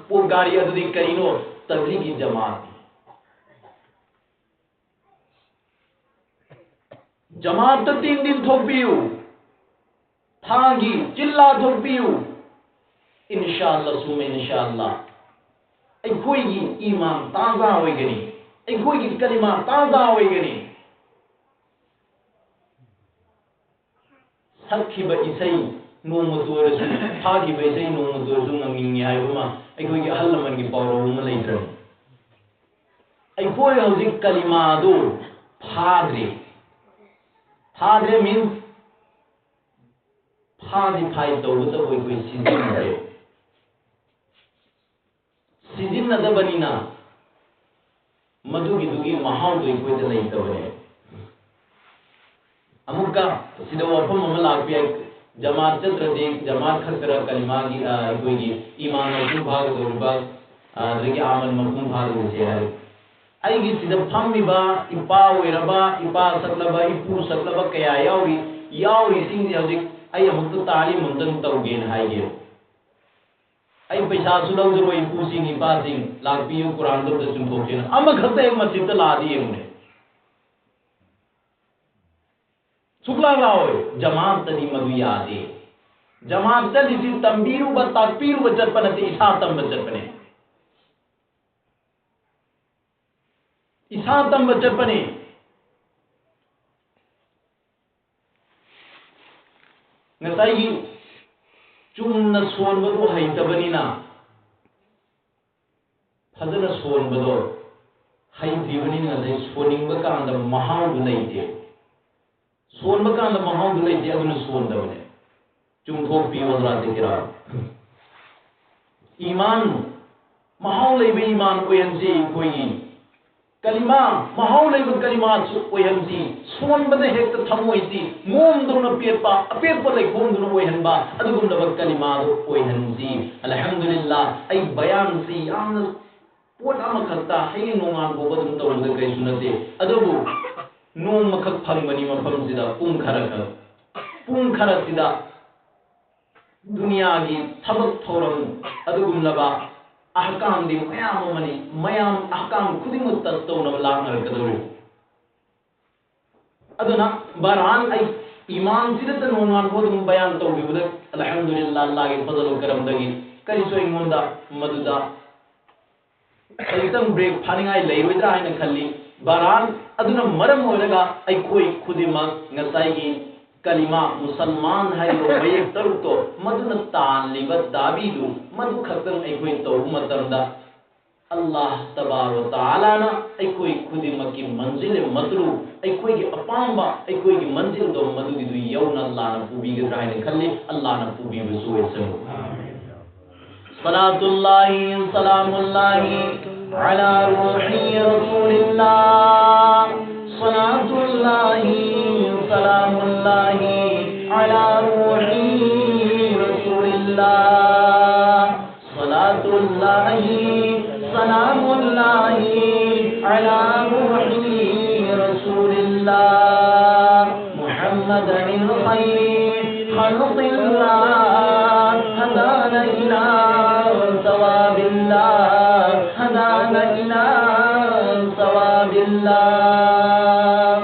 ꯒꯥꯔꯤ ꯑꯗꯨꯗꯤ ꯀꯔꯤꯅꯣ? ꯇꯕ꯭ꯂꯤꯒꯤ ꯖꯃꯥꯠ꯫ ꯖꯃꯥꯠꯇ ꯇꯤꯟ ꯇꯤꯟ ꯊꯣꯛꯄꯤꯌꯨ, ꯊꯥꯒꯤ ꯆꯤꯜꯂꯥ ꯊꯣꯛꯄꯤꯌꯨ꯫ ꯏꯟꯁꯥ ꯑꯜꯂꯥ ꯁꯨꯝꯃ ꯏꯟꯁꯥ ꯑꯜꯂꯥ, ꯑꯩꯈꯣꯏꯒꯤ ꯏꯃꯥꯟ ꯇꯥꯖꯥ ꯑꯣꯏꯒꯅꯤ, ꯑꯩꯈꯣꯏꯒꯤ ꯀꯂꯤꯃꯥ ꯇꯥꯖꯥ ꯑꯣꯏꯒꯅꯤ꯫ ꯁꯛꯈꯤꯕ ꯏꯁꯩ ꯅꯣꯡꯃꯇ ꯑꯣꯏꯔꯁꯨ, ꯊꯥꯈꯤꯕ ꯏꯁꯩ ꯅꯣꯡꯃꯇ ꯑꯣꯏꯔꯁꯨ ꯉꯪꯅꯤꯡꯉꯤ ꯍꯥꯏꯕ ꯑꯃ ꯑꯩꯈꯣꯏꯒꯤ ꯑꯍꯜ ꯂꯃꯟꯒꯤ ꯄꯥꯎꯔꯧ ꯑꯃ ꯂꯩꯇ꯭ꯔꯅꯤ? ꯑꯩꯈꯣꯏ ꯍꯧꯖꯤꯛ ꯀꯂꯤꯃꯥꯗꯨ ꯐꯥꯗ꯭ꯔꯤ꯫ ꯐꯥꯗ꯭ꯔꯦ means ꯐꯥꯗꯤ ꯐꯥꯏ ꯇꯧꯕꯇꯕꯨ ꯑꯩꯈꯣꯏ ꯁꯤꯖꯤꯟꯅꯗ꯭ꯔꯦ꯫ ꯅꯗꯕꯅꯤꯅ ꯃꯗꯨꯒꯤꯗꯨꯒꯤ ꯃꯍꯥꯎꯗꯣ ꯑꯩꯈꯣꯏꯗ ꯂꯩꯇꯕꯅꯦ꯫ ꯑꯃꯨꯛꯀ ꯁꯤꯗ ꯋꯥꯐꯝ ꯑꯃ ꯂꯥꯛꯄ ꯌꯥꯏ, ꯖꯃꯥꯠ ꯆꯠꯇ꯭ꯔꯗꯤ ꯖꯃꯥꯠ ꯈꯛꯇꯔ ꯀꯂꯤꯃꯥꯒꯤ, ꯑ, ꯑꯩꯈꯣꯏꯒꯤ ꯏꯃꯥꯟ ꯃꯄꯨꯡ ꯐꯥꯒꯗꯧꯔꯤꯕ, ꯑ, ꯑꯗꯒꯤ ꯑꯃꯜ ꯃꯄꯨꯡ ꯐꯥꯗꯧꯔꯤꯁꯦ ꯍꯥꯏ꯫ ꯑꯩꯒꯤ ꯁꯤꯗ ꯐꯝꯃꯤꯕ ꯏꯄꯥ ꯑꯣꯏꯔꯕ, ꯏꯄꯥ ꯁꯛꯂꯕ, ꯏꯄꯨ ꯁꯛꯂꯕ ꯀꯌꯥ ꯌꯥꯎꯔꯤ꯫ ꯌꯥꯎꯔꯤꯁꯤꯡꯁꯦ ꯍꯧꯖꯤꯛ ꯑꯩ ꯑꯃꯨꯛꯇ ꯇꯥꯂꯤꯝ ꯑꯃꯇꯪ ꯇꯧꯒꯦꯅ ꯍꯥꯏꯒꯦ꯫ ꯑꯩ ꯄꯩꯁꯥꯁꯨ ꯂꯧꯖꯔꯣꯏ, ꯏꯄꯨꯁꯤꯡ ꯏꯄꯥꯁꯤꯡ ꯂꯥꯛꯄꯤꯌꯨ, ꯀꯨꯔꯥꯟꯗꯣ ꯑꯝꯇ ꯆꯨꯝꯊꯣꯛꯁꯦꯅ꯫ ꯑꯃꯈꯛꯇ ꯍꯦꯛ ꯃꯁꯖꯤꯗꯇ ꯂꯥꯛꯑꯗꯤ ꯌꯦꯡꯉꯨꯅꯦ, ꯁꯨꯛꯂꯥꯛ ꯂꯥꯛꯑꯣꯏ꯫ ꯖꯃꯥꯠꯇꯗꯤ ꯃꯗꯨ ꯌꯥꯗꯦ꯫ ꯖꯃꯥꯠ ꯆꯠꯂꯤꯁꯤ ꯇꯝꯕꯤꯔꯨꯕ, ꯇꯥꯛꯄꯤꯔꯨꯕ ꯆꯠꯄ ꯅꯠꯇꯦ, ꯏꯁꯥ ꯇꯝꯕ ꯆꯠꯄꯅꯦ꯫ ꯏꯁꯥ ꯇꯝꯕ ꯆꯠꯄꯅꯦ꯫ ꯉꯁꯥꯏꯒꯤ ꯆꯨꯝꯅ ꯁꯣꯟꯕꯗꯨ ꯍꯩꯇꯕꯅꯤꯅ, ꯐꯖꯅ ꯁꯣꯟꯕꯗꯣ ꯍꯩꯇ꯭ꯔꯤꯕꯅꯤꯅ ꯉꯁꯥꯏ ꯁꯣꯟꯅꯤꯡꯕ ꯀꯥꯟꯗ ꯃꯍꯥꯎꯗꯨ ꯂꯩꯇꯦ꯫ ꯁꯣꯟꯕ ꯀꯥꯟꯗ ꯃꯍꯥꯎꯗꯨ ꯂꯩꯇꯦ, ꯑꯗꯨꯅ ꯁꯣꯟꯗꯕꯅꯦ꯫ ꯆꯨꯝꯊꯣꯛꯄꯤꯌꯨ ꯍꯖꯔꯥꯠ ꯀꯤꯔꯥꯝ꯫ ꯏꯃꯥꯟ, ꯃꯍꯥꯎ ꯂꯩꯕ ꯏꯃꯥꯟ ꯑꯣꯏꯍꯟꯁꯤ ꯑꯩꯈꯣꯏꯒꯤ꯫ ꯀꯂꯤꯃꯥ, ꯃꯍꯥꯎ ꯂꯩꯕ ꯀꯂꯤꯃꯥꯁꯨ ꯑꯣꯏꯍꯟꯁꯤ꯫ ꯁꯣꯟꯕꯗ ꯍꯦꯛꯇ ꯊꯃꯣꯏꯁꯤ ꯃꯣꯝꯗꯧꯅ ꯄꯦꯠꯄ, ꯑꯄꯦꯠꯄ ꯂꯩꯈꯣꯝꯗꯨꯅ ꯑꯣꯏꯍꯟꯕ, ꯑꯗꯨꯒꯨꯝꯂꯕ ꯀꯂꯤꯃꯥꯗꯨ ꯑꯣꯏꯍꯟꯁꯤ꯫ ꯑꯜꯍꯝꯗꯨꯂꯤꯜꯂꯥ, ꯑꯩ ꯕꯌꯥꯟꯁꯤ ꯌꯥꯝꯅ ꯄꯣꯠ ꯑꯃꯈꯛꯇ ꯍꯌꯦꯡ ꯅꯣꯡꯉꯥꯟ ꯐꯥꯎꯕ ꯑꯗꯨꯝ ꯇꯧꯕꯗ ꯀꯩꯁꯨ ꯅꯠꯇꯦ꯫ ꯑꯗꯨꯕꯨ ꯅꯣꯡꯃꯈꯛ ꯐꯪꯕꯅꯤ ꯃꯐꯝꯁꯤꯗ ꯄꯨꯡ ꯈꯔꯈꯛ꯫ ꯄꯨꯡ ꯈꯔꯁꯤꯗ ꯗꯨꯅꯤꯌꯥꯒꯤ ꯊꯕꯛ ꯊꯧꯔꯝ ꯑꯗꯨꯒꯨꯝꯂꯕ ꯑꯍꯀꯥꯝꯗꯤ ꯃꯌꯥꯝ ꯑꯃꯅꯤ꯫ ꯃꯌꯥꯝ ꯑꯍꯀꯥꯝ ꯈꯨꯗꯤꯡꯃꯛ ꯇꯁ ꯇꯧꯅꯕ ꯂꯥꯛꯅꯔꯛꯀꯗꯧꯔꯤꯕ꯫ ꯑꯗꯨꯅ ꯕꯍꯔꯍꯥꯜ ꯑꯩ ꯏꯃꯥꯟꯁꯤꯗꯇ ꯅꯣꯡꯉꯥꯟꯕ ꯑꯗꯨꯝ ꯕꯌꯥꯟ ꯇꯧꯈꯤꯕꯗ ꯑꯜꯍꯝꯗꯨꯂꯤꯜꯂꯥ, ꯑꯜꯂꯥꯍꯒꯤ ꯐꯖꯜ ꯀꯔꯝꯗꯒꯤ ꯀꯔꯤꯁꯨ ꯑꯩꯉꯣꯟꯗ ꯃꯗꯨꯗ ꯈꯖꯤꯛꯇꯪ ꯕ꯭ꯔꯦꯛ ꯐꯥꯅꯤꯡꯉꯥꯏ ꯂꯩꯔꯣꯏꯗ꯭ꯔꯥ ꯍꯥꯏꯅ ꯈꯜꯂꯤ꯫ ꯕꯍꯔꯍꯥꯜ, ꯑꯗꯨꯅ ꯃꯔꯝ ꯑꯣꯏꯔꯒ ꯑꯩꯈꯣꯏ ꯈꯨꯗꯤꯡꯃꯛ ꯉꯁꯥꯏꯒꯤ ꯀꯂꯤꯃꯥ ꯃꯨꯁꯜꯃꯥꯟ ꯍꯥꯏꯔꯤꯕ ꯃꯌꯦꯛ ꯇꯔꯨꯛꯇꯣ, ꯃꯗꯨꯅ ꯇꯥꯜꯂꯤꯕ ꯗꯥꯕꯤꯗꯨ ꯃꯗꯨ ꯈꯛꯇꯪ ꯑꯩꯈꯣꯏ ꯇꯧꯕ ꯃꯇꯝꯗ ꯑꯜꯂꯥꯍ ꯇꯕꯥꯔꯛ ꯋ ꯇꯥꯂꯥꯅ ꯑꯩꯈꯣꯏ ꯈꯨꯗꯤꯡꯃꯛꯀꯤ ꯃꯟꯖꯤꯜ ꯃꯇ꯭ꯂꯨ, ꯑꯩꯈꯣꯏꯒꯤ ꯑꯄꯥꯝꯕ, ꯑꯩꯈꯣꯏꯒꯤ ꯃꯟꯖꯤꯜꯗꯣ ꯃꯗꯨꯒꯤꯗꯨ ꯌꯧꯅ ꯑꯜꯂꯥꯍꯅ ꯄꯨꯕꯤꯒꯗ꯭ꯔꯥ ꯍꯥꯏꯅ ꯈꯜꯂꯤ꯫ ꯑꯜꯂꯥꯍꯅ ꯄꯨꯕꯤꯕꯁꯨ ꯑꯣꯏꯁꯅꯨ꯫ صلاة الله سلام الله على روح رسول الله. صلاة الله سلام الله على روح رسول الله. صلاة الله سلام الله على روح رسول الله. محمد من خير خلق الله، هدانا إلى ثواب الله، هدانا إلى ثواب الله.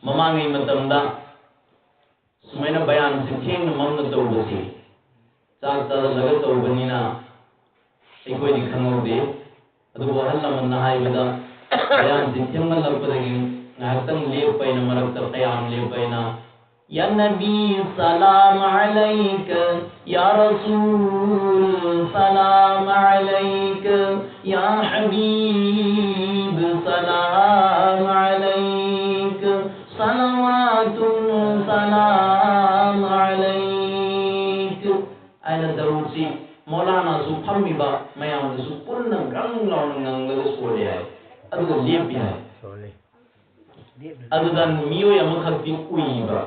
ꯃꯃꯥꯡꯉꯩ ꯃꯇꯝꯗ ꯁꯨꯃꯥꯏꯅ ꯕꯌꯥꯟꯁꯤ ꯊꯦꯡꯅ ꯃꯝꯅ ꯇꯧꯕꯁꯤ ꯆꯥꯛ ꯆꯥꯁꯤꯜꯂꯒ ꯇꯧꯕꯅꯤꯅ ꯑꯩꯈꯣꯏꯗꯤ ꯈꯪꯍꯧꯗꯦ꯫ ꯑꯗꯨꯕꯨ ꯑꯍꯜ ꯂꯃꯟꯅ ꯍꯥꯏꯕꯗ ꯕꯌꯥꯟꯁꯤ ꯊꯦꯡꯃꯜꯂꯛꯄꯗꯒꯤ ꯉꯥꯏꯍꯥꯛꯇꯪ ꯂꯦꯞꯄ ꯍꯥꯏꯅ, ꯃꯔꯛꯇ ꯀꯌꯥꯝ ꯂꯦꯞꯄ ꯍꯥꯏꯅ، يا نبي سلام عليك، يا رسول سلام عليك، يا حبيب سلام عليك، صلوات سلام عليك. ꯑꯩꯅ ꯇꯧꯔꯤꯁꯤ ꯃꯧꯂꯥꯅꯥꯁꯨ ꯐꯝꯃꯤꯕ ꯃꯌꯥꯝꯗꯁꯨ ꯄꯨꯟꯅ ꯒ꯭ꯔꯪ ꯂꯥꯎꯅ ꯉꯪꯂꯒ ꯁꯣꯜꯂꯤ ꯍꯥꯏ꯫ ꯑꯗꯨꯒ ꯂꯦꯞꯄꯤ ꯍꯥꯏ꯫ ꯑꯗꯨꯗ ꯃꯤꯑꯣꯏ ꯑꯃꯈꯛꯇꯤ ꯎꯏꯕ,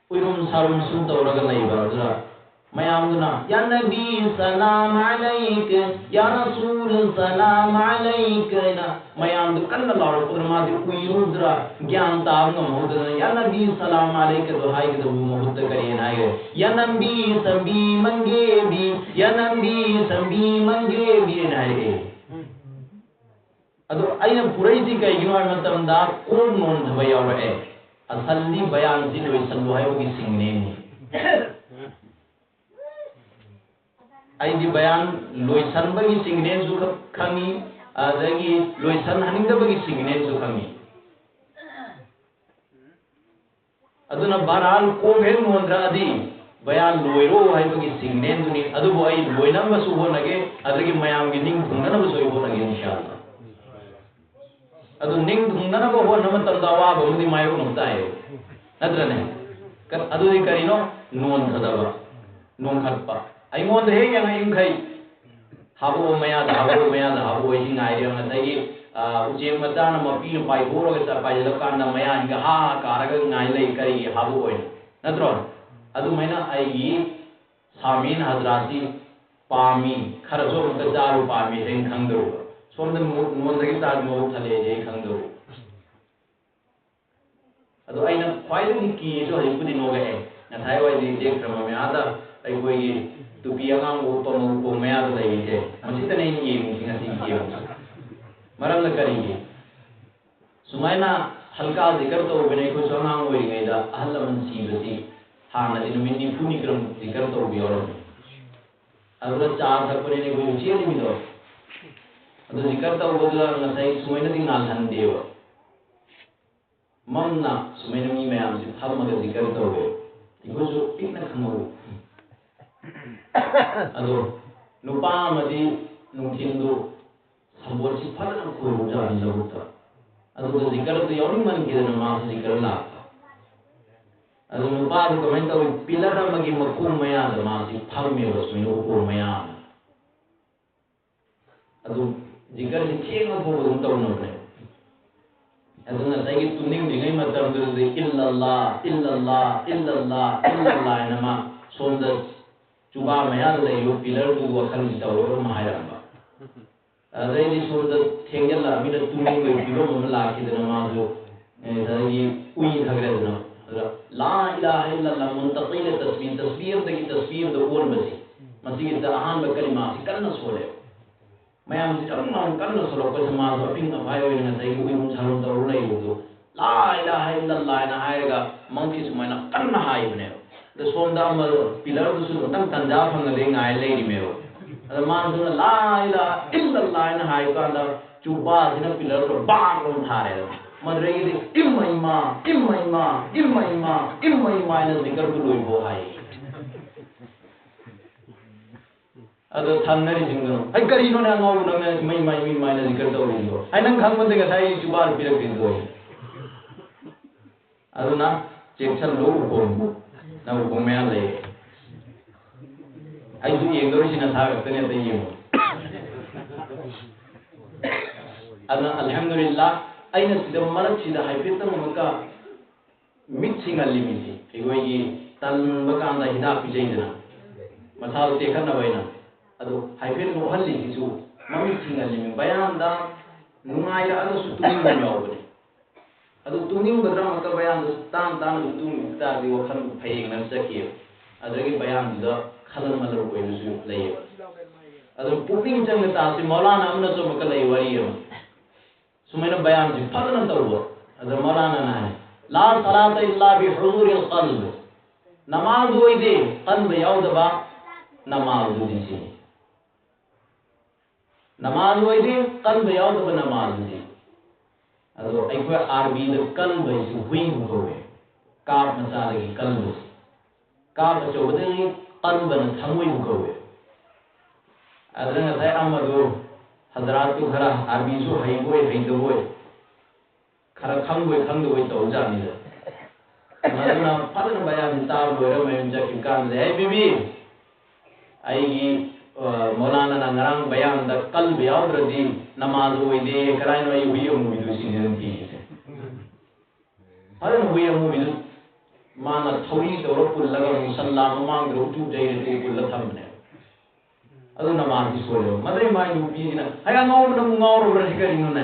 ꯎꯏꯔꯨꯝ ꯁꯥꯔꯨꯝ ꯁꯨꯝ ꯇꯧꯔꯒ ꯂꯩꯕ꯫ ꯑꯗꯨꯗ ꯃꯌꯥꯝꯗꯨꯅ "ꯌꯥ ꯅꯕꯤ ꯁꯂꯥꯝ ꯑꯂꯩꯛ, ꯌꯥ ꯔꯁꯨꯜ ꯁꯂꯥꯝ ꯑꯂꯩꯛ" ꯍꯥꯏꯅ ꯃꯌꯥꯝꯗꯨ ꯀꯟꯅ ꯂꯥꯎꯔꯛꯄꯗꯨꯅ ꯃꯥꯗꯤ ꯎꯏꯔꯨꯗ꯭ꯔꯥ, ꯒ꯭ꯌꯥꯟ ꯇꯥꯕ ꯉꯝꯍꯧꯗꯗꯅ "ꯌꯥ ꯅꯕꯤ ꯁꯂꯥꯝ ꯑꯂꯩꯛ" ꯑꯗꯨ ꯍꯥꯏꯒꯗꯕ ꯃꯍꯨꯠꯇ ꯀꯔꯤ ꯍꯥꯏꯅ ꯍꯥꯏꯒꯦ? "ꯌꯥ ꯅꯕꯤ ꯁꯝꯕꯤ ꯃꯪꯒꯦꯕꯤ, ꯌꯥ ꯅꯕꯤ ꯁꯝꯕꯤ ꯃꯪꯒꯦꯕꯤ" ꯍꯥꯏꯅ ꯍꯥꯏꯔꯛꯑꯦ꯫ ꯑꯗꯣ ꯑꯩꯅ ꯄꯨꯔꯛꯏꯁꯤ ꯀꯩꯒꯤꯅꯣ ꯍꯥꯏꯕ ꯃꯇꯝꯗ ꯀꯣꯛ ꯅꯣꯟꯊꯕ ꯌꯥꯎꯔꯛꯑꯦ꯫ ꯑꯁꯜꯗꯤ ꯕꯌꯥꯟꯁꯤ ꯂꯣꯏꯁꯜꯂꯨ ꯍꯥꯏꯕꯒꯤ ꯁꯤꯒꯅꯦꯜꯅꯤ꯫ ꯑꯩꯗꯤ ꯕꯌꯥꯟ ꯂꯣꯏꯁꯟꯕꯒꯤ ꯁꯤꯒꯅꯦꯜꯁꯨ ꯈ-, ꯈꯪꯉꯤ, ꯑꯗꯒꯤ ꯂꯣꯏꯁꯟꯍꯟꯅꯤꯡꯗꯕꯒꯤ ꯁꯤꯒꯅꯦꯜꯁꯨ ꯈꯪꯉꯤ꯫ ꯑꯗꯨꯅ ꯕꯍꯔꯍꯥꯜ ꯀꯣꯛ ꯍꯦꯛ ꯅꯣꯟꯊꯔꯛꯑꯗꯤ ꯕꯌꯥꯟ ꯂꯣꯏꯔꯣ ꯍꯥꯏꯕꯒꯤ ꯁꯤꯒꯅꯦꯜꯗꯨꯅꯤ꯫ ꯑꯗꯨꯕꯨ ꯑꯩ ꯂꯣꯏꯅꯕꯁꯨ ꯍꯣꯠꯅꯒꯦ, ꯑꯗꯒꯤ ꯃꯌꯥꯝꯒꯤ ꯅꯤꯡ ꯊꯨꯡꯅꯅꯕꯁꯨ ꯑꯩ ꯍꯣꯠꯅꯒꯦ, ꯏꯟꯁꯥꯑꯜꯂꯥ꯫ ꯑꯗꯨ ꯅꯤꯡ ꯊꯨꯡꯅꯅꯕ ꯍꯣꯠꯅꯕ ꯃꯇꯝꯗ ꯑꯋꯥꯕ ꯑꯃꯗꯤ ꯃꯥꯌꯣꯛꯅꯕ ꯇꯥꯏꯌꯦ, ꯅꯠꯇ꯭ꯔꯅꯦ? ꯀ-, ꯑꯗꯨꯗꯤ ꯀꯔꯤꯅꯣ? ꯅꯣꯟꯊꯗꯕ, ꯅꯣꯟꯈꯠꯄ꯫ ꯑꯩꯉꯣꯟꯗ ꯍꯦꯛ ꯌꯦꯡꯉꯛꯏ ꯃꯈꯩ ꯍꯥꯄꯛꯑꯣ ꯃꯌꯥꯗ, ꯍꯥꯄꯛꯑꯣ ꯃꯌꯥꯗ, ꯍꯥꯄꯛꯑꯣ꯫ ꯑꯩꯁꯤ ꯉꯥꯏꯔꯦ꯫ ꯉꯁꯥꯏꯒꯤ, ꯑ, ꯎꯆꯦꯛ ꯃꯆꯥꯅ ꯃꯄꯤꯅ ꯄꯥꯏꯊꯣꯛꯎꯔꯒ ꯆꯠ-, ꯄꯥꯏꯁꯤꯜꯂꯀꯥꯟꯗ ꯃꯌꯥꯁꯤꯒ ꯍꯥ ꯍꯥ ꯀꯥꯔꯒ ꯉꯥꯏ ꯂꯩ, ꯀꯔꯤꯒꯤ ꯍꯥꯄꯛꯑꯣꯏꯅꯣ? ꯅꯠꯇ꯭ꯔꯣ? ꯑꯗꯨꯃꯥꯏꯅ ꯑꯩꯒꯤ ꯁꯥꯃꯤꯟ ꯍꯖꯔꯥꯠꯁꯤ ꯄꯥꯝꯃꯤ, ꯈꯔꯁꯨ ꯑꯃꯨꯛꯇ ꯆꯥꯔꯨ ꯄꯥꯝꯃꯤ ꯍꯥꯏꯅ ꯈꯪꯗꯧꯕ꯫ ꯁꯣꯝꯗ ꯅꯣ-, ꯅꯣꯟꯗꯒꯤ ꯆꯥꯛ ꯃꯕꯨꯛ ꯊꯜꯂꯛꯑꯦ ꯍꯥꯏꯅ ꯈꯪꯗꯧꯕ꯫ ꯑꯗꯣ ꯑꯩꯅ ꯈ꯭ꯋꯥꯏꯗꯒꯤ ꯀꯤꯌꯦꯁꯨ ꯍꯧꯖꯤꯛꯄꯨꯗꯤ ꯅꯣꯛꯂꯛꯑꯦ꯫ ꯉꯁꯥꯏ ꯋꯥꯏꯗꯤ ꯏꯆꯦ ꯈ꯭ꯔꯃꯃꯤ ꯑꯥꯗ ꯑꯩꯈꯣꯏꯒꯤ ꯇꯨꯄꯤ ꯑꯉꯥꯡꯕ ꯎꯞꯄ ꯃꯧ ꯀꯣꯡ ꯃꯌꯥꯗ ꯂꯩꯔꯤꯁꯦ, ꯃꯁꯤꯗꯅꯦ ꯑꯩꯅ ꯌꯦꯡꯉꯤꯁꯤ ꯉꯁꯤꯒꯤ ꯌꯦꯡꯉꯤꯁꯤ꯫ ꯃꯔꯝꯅ ꯀꯔꯤꯒꯤ? ꯁꯨꯃꯥꯏꯅ ꯍꯜꯀꯥ ꯖꯤꯀꯔ ꯇꯧꯕꯅꯦ ꯑꯩꯈꯣꯏꯁꯨ ꯑꯉꯥꯡ ꯑꯣꯏꯔꯤꯉꯩꯗ꯫ ꯑꯍꯜ ꯂꯃꯟ ꯁꯤꯕꯁꯤ ꯍꯥꯟꯅꯗꯤ ꯅꯨꯃꯤꯠ ꯅꯤꯐꯨꯅꯤ ꯀꯔꯝ ꯖꯤꯀꯔ ꯇꯧꯕ ꯌꯥꯎꯔꯝꯃꯤ꯫ ꯑꯗꯨꯒ ꯆꯥ ꯊꯛꯄꯅꯦ ꯑꯩꯈꯣꯏꯁꯨ ꯆꯦꯜꯂꯤꯃꯤꯗꯣ꯫ ꯑꯗꯨ ꯖꯤꯀꯔ ꯇꯧꯕꯗꯨꯗ ꯉꯁꯥꯏ ꯁꯨꯃꯥꯏꯅꯗꯤ ꯉꯥꯜꯍꯟꯗꯦꯕ꯫ ꯃꯝꯅ ꯁꯨꯃꯥꯏꯅ ꯃꯤ ꯃꯌꯥꯝꯁꯤ ꯐꯝꯃꯒ ꯖꯤꯀꯔ ꯇꯧꯋꯦ꯫ ꯑꯩꯈꯣꯏꯁꯨ ꯄꯤꯛꯅ ꯈꯪꯍꯧꯋꯤ꯫ ꯑꯗꯣ ꯅꯨꯄꯥ ꯑꯃꯗꯤ ꯅꯨꯡꯊꯤꯟꯗꯨ ꯁꯝꯕꯣꯠꯁꯤ ꯐꯖꯅ ꯈꯣꯏꯔꯨꯖꯥꯠꯅꯤ ꯂꯧꯕꯨꯛꯇ꯫ ꯑꯗꯨꯒ ꯖꯤꯀꯔꯗꯨ ꯌꯥꯎꯅꯤꯡꯃꯟꯈꯤꯗꯅ ꯃꯥꯁꯨ ꯖꯤꯀꯔ ꯂꯥꯛꯄ꯫ ꯑꯗꯨ ꯅꯨꯄꯥꯗꯨ ꯀꯃꯥꯏꯅ ꯇꯧꯋꯤ? ꯄꯤꯂꯔ ꯑꯃꯒꯤ ꯃꯈꯣꯡ ꯃꯌꯥꯗ ꯃꯥꯁꯤ ꯐꯝꯃꯦꯕ, ꯁꯨꯃꯥꯏꯅ ꯎꯈꯣꯡ ꯃꯌꯥꯗ꯫ ꯑꯗꯨ ꯖꯤꯀꯔꯁꯤ ꯊꯦꯡꯉ ꯐꯥꯎꯕ ꯑꯗꯨꯝ ꯇꯧꯅꯕꯅꯦ꯫ ꯑꯗꯨ ꯉꯁꯥꯏꯒꯤ ꯇꯨꯝꯅꯤꯡꯗ꯭ꯔꯤꯉꯩ ꯃꯇꯝꯗꯨꯗꯗꯤ "ꯏꯜꯂꯜꯂꯥ, ꯏꯜꯂꯜꯂꯥ, ꯏꯜꯂꯜꯂꯥ, ꯏꯜꯂꯜꯂꯥ" ꯍꯥꯏꯅ ꯃꯥ ꯁꯣꯝꯗ ꯆꯨꯕꯥ ꯃꯌꯥꯗ ꯂꯩꯔꯤꯕ ꯄꯤꯂꯔꯗꯨꯒꯤ ꯋꯥꯈꯜꯁꯤ ꯇꯧꯔꯒ ꯑꯃ ꯍꯥꯏꯔꯛꯑꯝꯕ꯫ ꯑꯗꯩꯗꯤ ꯁꯣꯝꯗ ꯊꯦꯡꯖꯤꯜꯂꯛꯑꯃꯤꯅ ꯇꯨꯝꯅꯤꯡꯕꯒꯤ ꯐꯤꯕꯝ ꯑꯃ ꯂꯥꯛꯈꯤꯗꯅ ꯃꯥꯁꯨ, ꯑꯦ, ꯉꯁꯥꯏꯒꯤ ꯎꯏ ꯊꯛꯈ꯭ꯔꯦꯗꯅ꯫ ꯑꯗ "ꯂꯥ ꯏꯂꯥꯍ ꯏꯜꯂꯜꯂꯥ ꯃꯨꯟꯇꯀꯤꯂ ꯇꯁꯕꯤ", ꯇꯁꯕꯤ ꯑꯃꯗꯒꯤ ꯇꯁꯕꯤ ꯑꯃꯗ ꯑꯣꯟꯕꯁꯦ, ꯃꯁꯤꯒꯤꯁꯤꯗ ꯑꯍꯥꯟꯕ ꯀꯂꯤꯃꯥꯁꯤ ꯀꯟꯅ ꯁꯣꯜꯂꯦ꯫ ꯃꯌꯥꯝꯁꯤ ꯌꯥꯝ ꯂꯥꯎꯅ ꯀꯟꯅ ꯁꯣꯜꯂꯛꯄꯁꯦ ꯃꯥꯁꯨ ꯑꯄꯤꯡ ꯑꯄꯥꯏ ꯑꯣꯏꯅ ꯉꯁꯥꯏꯒꯤ ꯎꯏꯔꯨꯝ ꯁꯥꯔꯨꯝ ꯇꯧꯔ ꯂꯩꯕꯗꯨ "ꯂꯥ ꯏꯂꯥꯍ ꯏꯜꯂꯜꯂꯥ" ꯍꯥꯏꯅ ꯍꯥꯏꯔꯒ ꯃꯪꯀꯤ ꯁꯨꯃꯥꯏꯅ ꯀꯟꯅ ꯍꯥꯏꯕꯅꯦꯕ꯫ ꯑꯗ ꯁꯣꯝꯗ ꯑꯃ ꯄꯤꯂꯔꯗꯨꯁꯨ ꯑꯃꯨꯛꯇꯪ ꯇꯟꯖꯥ ꯐꯪꯉꯗꯤ ꯉꯥꯏ ꯂꯩꯔꯤꯃꯦꯕ꯫ ꯑꯗ ꯃꯥꯅ ꯁꯣꯝꯗ "ꯂꯥ ꯏꯂꯥꯍ ꯏꯜꯂꯜꯂꯥ" ꯍꯥꯏꯅ ꯍꯥꯏꯕ ꯀꯥꯟꯗ ꯆꯨꯕꯥꯁꯤꯅ ꯄꯤꯂꯔꯗꯣ ꯕꯥꯡ ꯂꯥꯎꯅ ꯊꯥꯔꯦꯗꯅ꯫ ꯃꯗꯨꯗꯒꯤꯗꯤ "ꯏꯃꯩꯃ, ꯏꯃꯩꯃ, ꯏꯃꯩꯃ, ꯏꯃꯩꯃ" ꯍꯥꯏꯅ ꯖꯤꯀꯔꯗꯨ ꯂꯣꯏꯕꯣ ꯍꯥꯏ꯫ ꯑꯗꯣ ꯊꯪꯅꯔꯤꯁꯤꯡꯗꯨꯅ "ꯍꯩ, ꯀꯔꯤꯅꯣꯅꯦ ꯑꯉꯥꯎꯕ ꯅꯪꯅ ꯏꯃꯩꯃ, ꯏꯃꯩꯃ" ꯍꯥꯏꯅ ꯖꯤꯀꯔ ꯇꯧꯔꯤꯗꯣ? "ꯍꯩ, ꯅꯪ ꯈꯪꯕꯗ ꯉꯁꯥꯏ ꯆꯨꯕꯥꯜ ꯄꯤꯔꯛꯇ꯭ꯔꯤꯗꯣ?" ꯑꯗꯨꯅ ꯆꯦꯛꯁꯤꯜꯂꯨ ꯎꯈꯣꯡ, ꯅꯪ ꯎꯈꯣꯡ ꯃꯌꯥ ꯂꯩ꯫ ꯑꯩꯁꯨ ꯌꯦꯡꯗꯧꯔꯤꯁꯤ ꯅꯁꯥ ꯈꯛꯇꯅꯦ, ꯑꯇꯩ ꯌꯦꯡꯉꯣ꯫ ꯑꯗꯨꯅ ꯑꯜꯍꯝꯗꯨꯂꯤꯜꯂꯥ, ꯑꯩꯅ ꯁꯤꯗ ꯃꯔꯛꯁꯤꯗ ꯍꯥꯏꯐꯦꯠꯇꯪ ꯑꯃꯨꯛꯀ ꯃꯤꯠ ꯁꯤꯡꯍꯜꯂꯤꯃꯤꯁꯤ, ꯑꯩꯈꯣꯏꯒꯤ ꯇꯟꯕ ꯀꯥꯟꯗ ꯍꯤꯗꯥꯛ ꯄꯤꯖꯩꯗꯅ, ꯃꯁꯥꯗꯣ ꯇꯦꯛꯈꯠꯅꯕ ꯍꯥꯏꯅ꯫ ꯑꯗꯣ ꯍꯥꯏꯐꯦꯠ ꯅꯣꯛꯍꯜꯂꯤꯁꯤꯁꯨ ꯃꯃꯤꯠ ꯁꯤꯡꯍꯜꯂꯤꯃꯤ꯫ ꯕꯌꯥꯟꯗ ꯅꯨꯡꯉꯥꯏꯔꯛꯑꯒꯁꯨ ꯇꯨꯝꯅꯤꯡꯕ ꯌꯥꯎꯕꯅꯦ꯫ ꯑꯗꯨ ꯇꯨꯝꯅꯤꯡꯕꯗꯨꯅ ꯑꯃꯨꯛꯀ ꯕꯌꯥꯟꯗꯨ ꯇꯥꯅ ꯇꯥꯅ ꯑꯗꯨꯝ ꯇꯨꯝꯈꯤꯕ ꯇꯥꯔꯗꯤ ꯋꯥꯈꯜ ꯐꯩꯌꯦꯡꯅ ꯆꯠꯈꯤꯑꯕ꯫ ꯑꯗꯨꯗꯒꯤ ꯕꯌꯥꯟꯗꯨꯗ ꯈꯜꯂ ꯃꯜꯂ ꯑꯣꯏꯕꯁꯨ ꯂꯩꯌꯦꯕ꯫ ꯑꯗꯨ ꯄꯨꯛꯅꯤꯡ ꯆꯪꯅ ꯇꯥꯁꯤ꯫ ꯃꯧꯂꯥꯅ ꯑꯃꯅꯁꯨ ꯑꯃꯨꯛꯀ ꯂꯩ ꯋꯥꯔꯤ ꯑꯃ꯫ ꯁꯨꯃꯥꯏꯅ ꯕꯌꯥꯟꯁꯤ ꯐꯖꯅ ꯇꯧꯕ꯫ ꯑꯗ ꯃꯧꯂꯥꯅꯥꯅ ꯍꯥꯏ, "ꯂꯥ ꯁꯂꯥꯇ ꯏꯜꯂꯥ ꯕꯤ ꯍꯨꯖꯨꯔꯤꯜ ꯀꯜꯕ"꯫ ꯅꯃꯥꯖ ꯑꯣꯏꯗꯦ ꯀꯜꯕ ꯌꯥꯎꯗꯕ ꯅꯃꯥꯖꯗꯨꯗꯤ ꯁꯤꯅꯤ꯫ ꯅꯃꯥꯖ ꯑꯣꯏꯗꯦ ꯀꯜꯕ ꯌꯥꯎꯗꯕ ꯅꯃꯥꯖꯗꯨꯗꯤ꯫ ꯑꯗꯣ ꯑꯩꯈꯣꯏ ꯑꯥꯔꯕꯤꯗ ꯀꯜꯕ ꯍꯥꯏꯁꯤ ꯍꯨꯏꯕꯨ ꯀꯧꯋꯦ꯫ ꯀꯥꯞ ꯃꯆꯥꯗꯒꯤ ꯀꯜꯕꯁꯤ꯫ ꯀꯥꯞ ꯑꯆꯧꯕꯗꯒꯤ ꯀꯜꯕꯅ ꯊꯃꯣꯏꯕꯨ ꯀꯧꯋꯦ꯫ ꯑꯗꯨꯅ ꯉꯁꯥꯏ ꯑꯃꯗꯣ ꯍꯖꯔꯥꯠꯇꯨ ꯈꯔ ꯑꯥꯔꯕꯤꯁꯨ ꯍꯩꯕꯣꯏ ꯍꯩꯇꯕꯣꯏ, ꯈꯔ ꯈꯪꯕꯣꯏ ꯈꯪꯗꯕꯣꯏ ꯇꯧꯖꯥꯠꯅꯤꯗ꯫ ꯃꯗꯨꯅ ꯐꯖꯅ ꯕꯌꯥꯟꯁꯤ ꯇꯥꯕ ꯂꯣꯏꯔ ꯃꯌꯨꯝ ꯆꯠꯈꯤꯕ ꯀꯥꯟꯗ, "ꯍꯦ ꯕꯤꯕꯤ, ꯑꯩꯒꯤ, ꯑ, ꯃꯧꯂꯥꯅꯥꯅ ꯉꯔꯥꯡ ꯕꯌꯥꯟꯗ ꯀꯜꯕ ꯌꯥꯎꯗ꯭ꯔꯗꯤ ꯅꯃꯥꯖ ꯑꯣꯏꯗꯦ, ꯀꯗꯥꯏꯅꯣ ꯑꯩ ꯍꯨꯏ ꯑꯃꯨꯕꯤꯗꯨ?" ꯁꯤꯅꯦ ꯑꯗꯨꯝ ꯊꯤꯔꯤꯁꯦ꯫ ꯐꯖꯅ ꯍꯨꯏ ꯑꯃꯨꯕꯤꯗꯨ ꯃꯥꯅ ꯊꯧꯔꯤ ꯇꯧꯔ ꯄꯨꯜꯂꯒ ꯃꯨꯁꯜꯂꯥ ꯃꯃꯥꯡꯗ ꯎꯇꯨ ꯌꯩꯔ ꯄꯨꯜꯂ ꯊꯝꯕꯅꯦꯕ꯫ ꯑꯗꯨ ꯅꯃꯥꯖꯗꯤ ꯁꯣꯏꯔꯦꯕ꯫ ꯃꯗꯩ ꯃꯥꯏ ꯅꯨꯄꯤꯁꯤꯅ, "ꯍꯩ, ꯑꯉꯥꯎꯕꯅ ꯑꯃꯨꯛ ꯉꯥꯎꯔꯕ꯭ꯔꯥ ꯁꯤ ꯀꯔꯤꯅꯣꯅꯦ?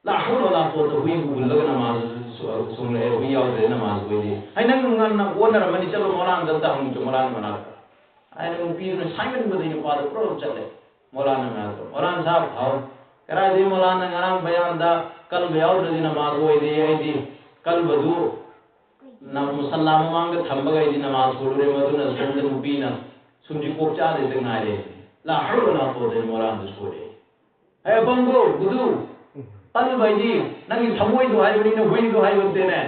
ꯂꯥ ꯍꯧꯂ ꯋꯥꯂꯥ ꯀꯨꯋꯥꯇ, ꯍꯨꯏ ꯑꯃꯨꯕꯤ ꯄꯨꯜꯂꯒ ꯅꯃꯥꯖ ꯁꯣ-, ꯁꯣꯡꯂꯛꯑꯦ, ꯍꯨꯏ ꯌꯥꯎꯗ꯭ꯔꯦ ꯅꯃꯥꯖ ꯑꯣꯏꯗꯦ꯫ ꯍꯩ, ꯅꯪ ꯉꯟꯅ ꯑꯣꯟꯅꯔꯝꯃꯅꯤ, ꯆꯠꯂꯣ ꯃꯧꯂꯥꯅꯥꯗ ꯑꯝꯇ ꯍꯪꯉꯨꯆꯣ, ꯃꯧꯂꯥꯅꯥ ꯃꯅꯥꯛꯇ"꯫ ꯍꯥꯏꯅ ꯅꯨꯄꯤꯗꯨꯅ ꯁꯥꯏꯃꯟꯕꯗꯒꯤ ꯅꯨꯄꯥꯗꯣ ꯄꯨꯔꯥ ꯆꯠꯂꯦ ꯃꯧꯂꯥꯅꯥ ꯃꯅꯥꯛꯇ꯫ "ꯃꯧꯂꯥꯅꯥ ꯁꯥꯍꯕ, ꯍꯥꯎ, ꯀꯗꯥꯏꯗꯒꯤ ꯃꯧꯂꯥꯅꯥ ꯉꯔꯥꯡ ꯕꯌꯥꯟꯗ ꯀꯜꯕ ꯌꯥꯎꯗ꯭ꯔꯗꯤ ꯅꯃꯥꯖ ꯑꯣꯏꯗꯦ, ꯑꯩꯗꯤ ꯀꯜꯕꯗꯨ ꯅ-, ꯃꯨꯁꯜꯂꯥ ꯃꯃꯥꯡꯗ ꯊꯝꯕꯒ ꯑꯩꯗꯤ ꯅꯃꯥꯖ ꯁꯣꯜꯂꯨꯔꯦ, ꯃꯗꯨꯅ ꯁꯣꯝꯗ ꯅꯨꯄꯤꯅ ꯁꯨꯝꯁꯤ ꯀꯣꯛ ꯆꯥꯗ꯭ꯔꯤꯗ ꯉꯥꯏꯔꯦ꯫ ꯂꯥ ꯍꯧꯂ ꯋꯥꯂꯥ ꯀꯨꯋꯥꯇ, ꯃꯧꯂꯥꯅꯥꯗ ꯁꯣꯜꯂꯦ"꯫ ꯍꯦ ꯑꯄꯪꯕꯣ, ꯕꯨꯗꯨ, ꯀꯜꯕ ꯍꯥꯏꯗꯤ ꯅꯪꯒꯤ ꯊꯃꯣꯏꯗꯣ ꯍꯥꯏꯕꯅꯤꯅ ꯍꯨꯏꯗꯣ ꯍꯥꯏꯕ ꯅꯠꯇꯦꯅꯦ꯫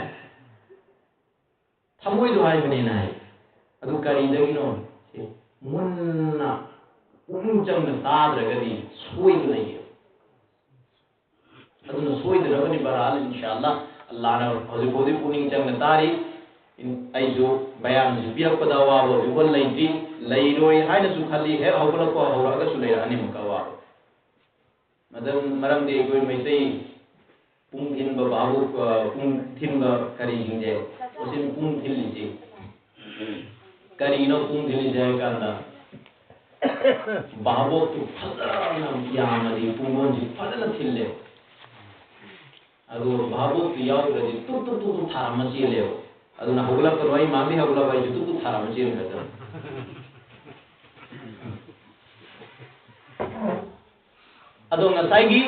ꯊꯃꯣꯏꯗꯣ ꯍꯥꯏꯕꯅꯤꯅ ꯍꯥꯏ꯫ ꯑꯗꯨ ꯀꯔꯤꯗꯒꯤꯅꯣ? ꯁꯤ ꯃꯨꯟꯅ ꯄꯨꯛꯅꯤꯡ ꯆꯪꯅ ꯇꯥꯗ꯭ꯔꯒꯗꯤ ꯁꯣꯏꯕ ꯂꯩꯌꯦ꯫ ꯑꯗꯨꯅ ꯁꯣꯏꯗꯅꯕꯅꯤ ꯕꯔꯥꯜ, ꯏꯟꯁꯥ ꯑꯜꯂꯥ꯫ ꯑꯜꯂꯥꯅ ꯍꯧꯖꯤꯛ ꯐꯥꯎꯗꯤ ꯄꯨꯛꯅꯤꯡ ꯆꯪꯅ ꯇꯥꯔꯤ꯫ ꯑꯩꯁꯨ ꯕꯌꯥꯟꯁꯤ ꯄꯤꯔꯛꯄꯗ ꯑꯋꯥꯕ ꯍꯧꯖꯤꯛꯐꯥꯎ ꯂꯩꯇ꯭ꯔꯤ, ꯂꯩꯔꯣꯏ ꯍꯥꯏꯅꯁꯨ ꯈꯜꯂꯤ꯫ ꯍꯦꯛ ꯍꯧꯒꯠꯂꯛꯄ ꯍꯧꯔꯛꯑꯒꯁꯨ ꯂꯩꯔꯛꯑꯅꯤ ꯑꯃꯨꯛꯀ ꯑꯋꯥꯕ꯫ ꯃꯔꯝ-, ꯃꯔꯝꯗꯤ ꯑꯩꯈꯣꯏ ꯃꯩꯇꯩ ꯄꯨꯡ ꯊꯤꯟꯕ ꯚꯥꯕꯣꯛ, ꯑ, ꯄꯨꯡ ꯊꯤꯟꯕ ꯀꯔꯤꯁꯤꯡꯁꯦ, ꯃꯁꯤꯅ ꯄꯨꯡ ꯊꯤꯜꯂꯤꯁꯤ꯫ ꯀꯔꯤꯅꯣ ꯄꯨꯡ ꯊꯤꯜꯂꯤꯁꯦ ꯍꯥꯏ ꯀꯥꯟꯗ, ꯚꯥꯕꯣꯛꯇꯨ ꯐꯖꯅ ꯌꯥꯝꯃꯗꯤ ꯄꯨꯡꯒꯣꯟꯁꯤ ꯐꯖꯅ ꯊꯤꯜꯂꯦ꯫ ꯑꯗꯨꯒ ꯚꯥꯕꯣꯛꯇꯨ ꯌꯥꯎꯗ꯭ꯔꯗꯤ ꯇꯨꯛ ꯇꯨꯛ ꯇꯨꯛ ꯇꯨꯛ ꯊꯥꯔꯝꯃ ꯆꯦꯜꯂꯦꯕ꯫ ꯑꯗꯨꯅ ꯍꯧꯒꯠꯂꯛꯄꯗꯣ ꯑꯩ ꯃꯥꯡꯗꯤ ꯍꯧꯒꯠꯂꯛꯄ ꯑꯩꯁꯨ ꯇꯨꯛ ꯇꯨꯛ ꯊꯥꯔꯝꯃ ꯆꯦꯟꯈ꯭ꯔꯗꯕꯅꯤ꯫ ꯑꯗꯣ ꯉꯁꯥꯏꯒꯤ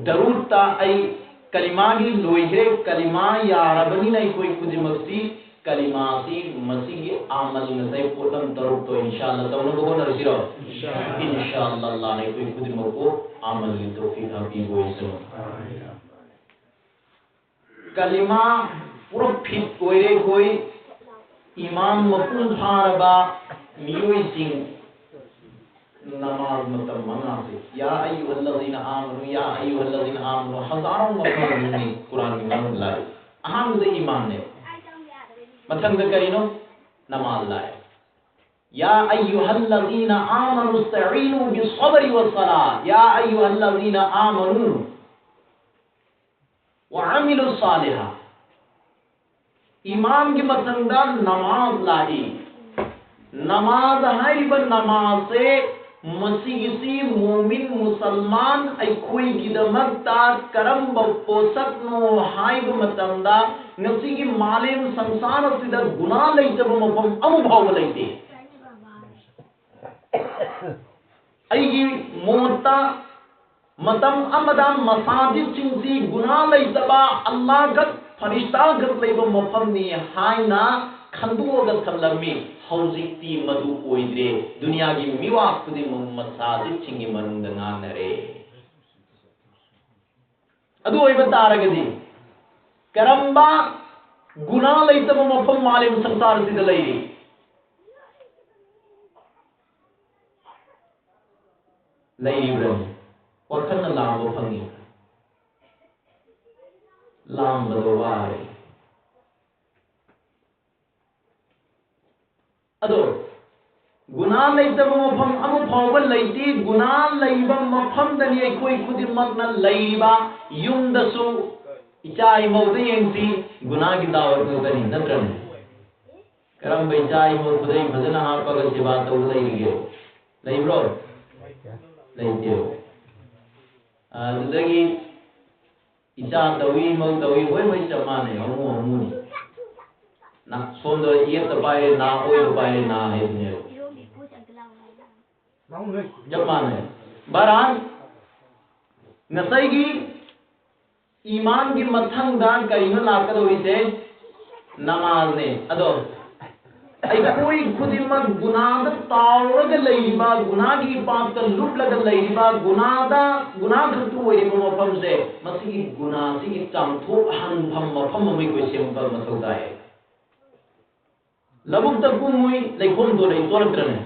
ꯗꯔꯨꯠꯇ ꯑꯩ ꯀꯂꯤꯃꯥꯒꯤ ꯂꯣꯏꯈ꯭ꯔꯦ꯫ ꯀꯂꯤꯃꯥ ꯌꯥꯔꯕꯅꯤꯅ ꯑꯩꯈꯣꯏ ꯈꯨꯗꯤꯡꯃꯛꯁꯤ ꯀꯂꯤꯃꯥꯁꯤ ꯃꯁꯤꯒꯤ ꯑꯃꯜ ꯉꯁꯥꯏ ꯄꯣꯠꯂꯝ ꯇꯔꯨꯛꯇꯣ ꯏꯟꯁꯥꯜꯂꯥ ꯇꯧꯅꯕ ꯍꯣꯠꯅꯔꯁꯤꯔꯣ? ꯏꯟꯁꯥꯜꯂꯥ꯫ ꯏꯟꯁꯥꯜꯂꯥ, ꯑꯜꯂꯥꯍꯅ ꯑꯩꯈꯣꯏ ꯈꯨꯗꯤꯡꯃꯛꯄꯨ ꯑꯃꯜꯒꯤ ꯇꯧꯐꯤꯛ ꯍꯥꯞꯄꯤꯕ ꯑꯣꯏꯁꯅꯨ꯫ ꯀꯂꯤꯃꯥ ꯄꯨꯔꯥ ꯐꯤꯠ ꯑꯣꯏꯔꯦ ꯑꯩꯈꯣꯏ ꯏꯃꯥꯟ ꯃꯄꯨꯡ ꯐꯥꯔꯕ ꯃꯤꯑꯣꯏꯁꯤꯡ꯫ ꯅꯃꯥꯖ ꯃꯇꯝ ꯃꯉꯥꯁꯦ, ꯌꯥ ꯑꯌꯨꯍꯜꯂꯖꯤꯅ ꯑꯥꯃꯅꯨ, ꯌꯥ ꯑꯌꯨꯍꯜꯂꯖꯤꯅ ꯑꯥꯃꯅꯨ, ꯍꯖꯥꯔꯣꯡ ꯃꯐꯝ ꯑꯃꯅꯤ ꯀꯨꯔꯥꯟꯒꯤ ꯃꯅꯨꯡꯗ ꯂꯥꯛꯏ꯫ ꯑꯍꯥꯟꯕꯗ ꯏꯃꯥꯟꯅꯦ, ꯃꯊꯪꯗ ꯀꯔꯤꯅꯣ? ꯅꯃꯥꯖ ꯂꯥꯛꯑꯦ꯫ يا أيها الذين آمنوا استعينوا بالصبر والصلاة، يا أيها الذين آمنوا وعملوا الصالحات. ꯏꯃꯥꯟꯒꯤ ꯃꯊꯪꯗ ꯅꯃꯥꯖ ꯂꯥꯛꯏ꯫ ꯅꯃꯥꯖ ꯍꯥꯏꯔꯤꯕ ꯅꯃꯥꯖꯁꯦ ꯃꯁꯤꯒꯤꯁꯤ ꯃꯨꯃꯤꯟ ꯃꯨꯁꯜꯃꯥꯟ ꯑꯩꯈꯣꯏꯒꯤꯗꯃꯛꯇ ꯀꯔꯝꯕ ꯄꯣꯠꯁꯛꯅꯣ ꯍꯥꯏꯕ ꯃꯇꯝꯗ ꯉꯁꯤꯒꯤ ꯃꯥꯂꯦꯝ ꯁꯪꯁꯥꯔ ꯑꯁꯤꯗ ꯒꯨꯅꯥ ꯂꯩꯇꯕ ꯃꯐꯝ ꯑꯃ ꯐꯥꯎꯕ ꯂꯩꯇꯦ꯫ ꯑꯩꯒꯤ ꯃꯣꯠꯇ ꯃꯇꯝ ꯑꯃꯗ ꯃꯁꯥꯖꯤꯗꯁꯤꯡꯁꯤ ꯒꯨꯅꯥ ꯂꯩꯇꯕ ꯑꯜꯂꯥꯍ ꯈꯛ ꯐꯔꯤꯁꯇꯥ ꯈꯛ ꯂꯩꯕ ꯃꯐꯝꯅꯤ ꯍꯥꯏꯅ ꯈꯟꯗꯣꯛꯑꯒ ꯊꯝꯂꯝꯃꯤ꯫ ꯍꯧꯖꯤꯛꯇꯤ ꯃꯗꯨ ꯑꯣꯏꯗ꯭ꯔꯦ꯫ ꯗꯨꯅꯤꯌꯥꯒꯤ ꯃꯤꯋꯥ ꯈꯨꯗꯤꯡꯃꯛ ꯃꯁꯥꯖꯤꯗꯁꯤꯡꯒꯤ ꯃꯅꯨꯡꯗ ꯉꯥꯡꯅꯔꯦ꯫ ꯑꯗꯨ ꯑꯣꯏꯕ ꯇꯥꯔꯒꯗꯤ ꯀꯔꯝꯕ ꯒꯨꯅꯥ ꯂꯩꯇꯕ ꯃꯐꯝ ꯃꯥꯂꯦꯝ ꯁꯪꯁꯥꯔꯁꯤꯗ ꯂꯩꯔꯤ? ꯂꯩꯔꯤꯕ꯭ꯔꯅꯤ? ꯋꯥꯈꯜꯅ ꯂꯥꯝꯕ ꯐꯪꯉꯤꯕ꯭ꯔꯥ? ꯂꯥꯝꯕꯗ ꯋꯥꯔꯦ꯫ ꯑꯗꯣ ꯒꯨꯅꯥ ꯂꯩꯇꯕ ꯃꯐꯝ ꯑꯃ ꯐꯥꯎꯕ ꯂꯩꯇꯦ꯫ ꯒꯨꯅꯥ ꯂꯩꯕ ꯃꯐꯝꯗꯅꯤ ꯑꯩꯈꯣꯏ ꯈꯨꯗꯤꯡꯃꯛꯅ ꯂꯩꯔꯤꯕ꯫ ꯌꯨꯝꯗꯁꯨ ꯏꯆꯥ ꯏꯃꯧꯗ ꯌꯦꯡꯁꯤ, ꯒꯨꯅꯥꯒꯤ ꯗꯥꯋꯠ ꯉꯥꯛꯇꯅꯤ, ꯅꯠꯇ꯭ꯔꯅꯦ? ꯀꯔꯝꯕ ꯏꯆꯥ ꯏꯃꯧ ꯈꯨꯗꯩ ꯐꯖꯅ ꯍꯥꯞꯄꯒ ꯁꯦꯕꯥ ꯇꯧꯕ ꯂꯩꯔꯤꯒꯦ? ꯂꯩꯕ꯭ꯔꯣ? ꯂꯩꯇꯦꯕ꯫ ꯑꯗꯨꯗꯒꯤ ꯏꯆꯥ ꯇꯧꯏ, ꯏꯃꯧ ꯇꯧꯏ, ꯍꯣꯏ, ꯍꯣꯏ, ꯆꯞ ꯃꯥꯟꯅꯩ, ꯍꯧꯃꯨ ꯍꯧꯃꯨꯅꯤ꯫ ꯅꯥ ꯁꯣꯝꯗ ꯌꯦꯠꯇ ꯄꯥꯏꯔꯦ, ꯅꯥ ꯑꯣꯏꯗ ꯄꯥꯏꯔꯦ, ꯅꯥ ꯍꯥꯏꯗꯨꯅꯦꯕ꯫ ꯆꯞ ꯃꯥꯟꯅꯩ꯫ ꯕꯍꯔꯍꯥꯜ, ꯉꯁꯥꯏꯒꯤ ꯏꯃꯥꯟꯒꯤ ꯃꯊꯪꯗ ꯀꯔꯤꯅꯣ ꯂꯥꯛꯀꯗꯧꯔꯤꯁꯦ? ꯅꯃꯥꯖꯅꯦ꯫ ꯑꯗꯣ ꯑꯩꯈꯣꯏ ꯈꯨꯗꯤꯡꯃꯛ ꯒꯨꯅꯥꯗ ꯇꯥꯎꯔꯒ ꯂꯩꯔꯤꯕ, ꯒꯨꯅꯥꯒꯤ ꯄꯥꯞꯇ ꯂꯨꯞꯂꯒ ꯂꯩꯔꯤꯕ, ꯒꯨꯅꯥꯗ, ꯒꯨꯅꯥ ꯈꯛꯇ ꯑꯣꯏꯔꯤꯕ ꯃꯐꯝꯁꯦ, ꯃꯁꯤꯒꯤ ꯒꯨꯅꯥꯁꯤꯒꯤ ꯆꯥꯝꯊꯣꯛꯍꯟꯐꯝ ꯃꯐꯝ ꯑꯃ ꯑꯩꯈꯣꯏ ꯁꯦꯝꯕ ꯃꯊꯧ ꯇꯥꯏ꯫ ꯂꯧꯕꯨꯛꯇ ꯀꯨꯝꯃꯨꯏ, ꯂꯩꯈꯣꯝ ꯇꯣꯂꯛꯏ, ꯇꯣꯂꯛꯇ꯭ꯔꯅꯦ?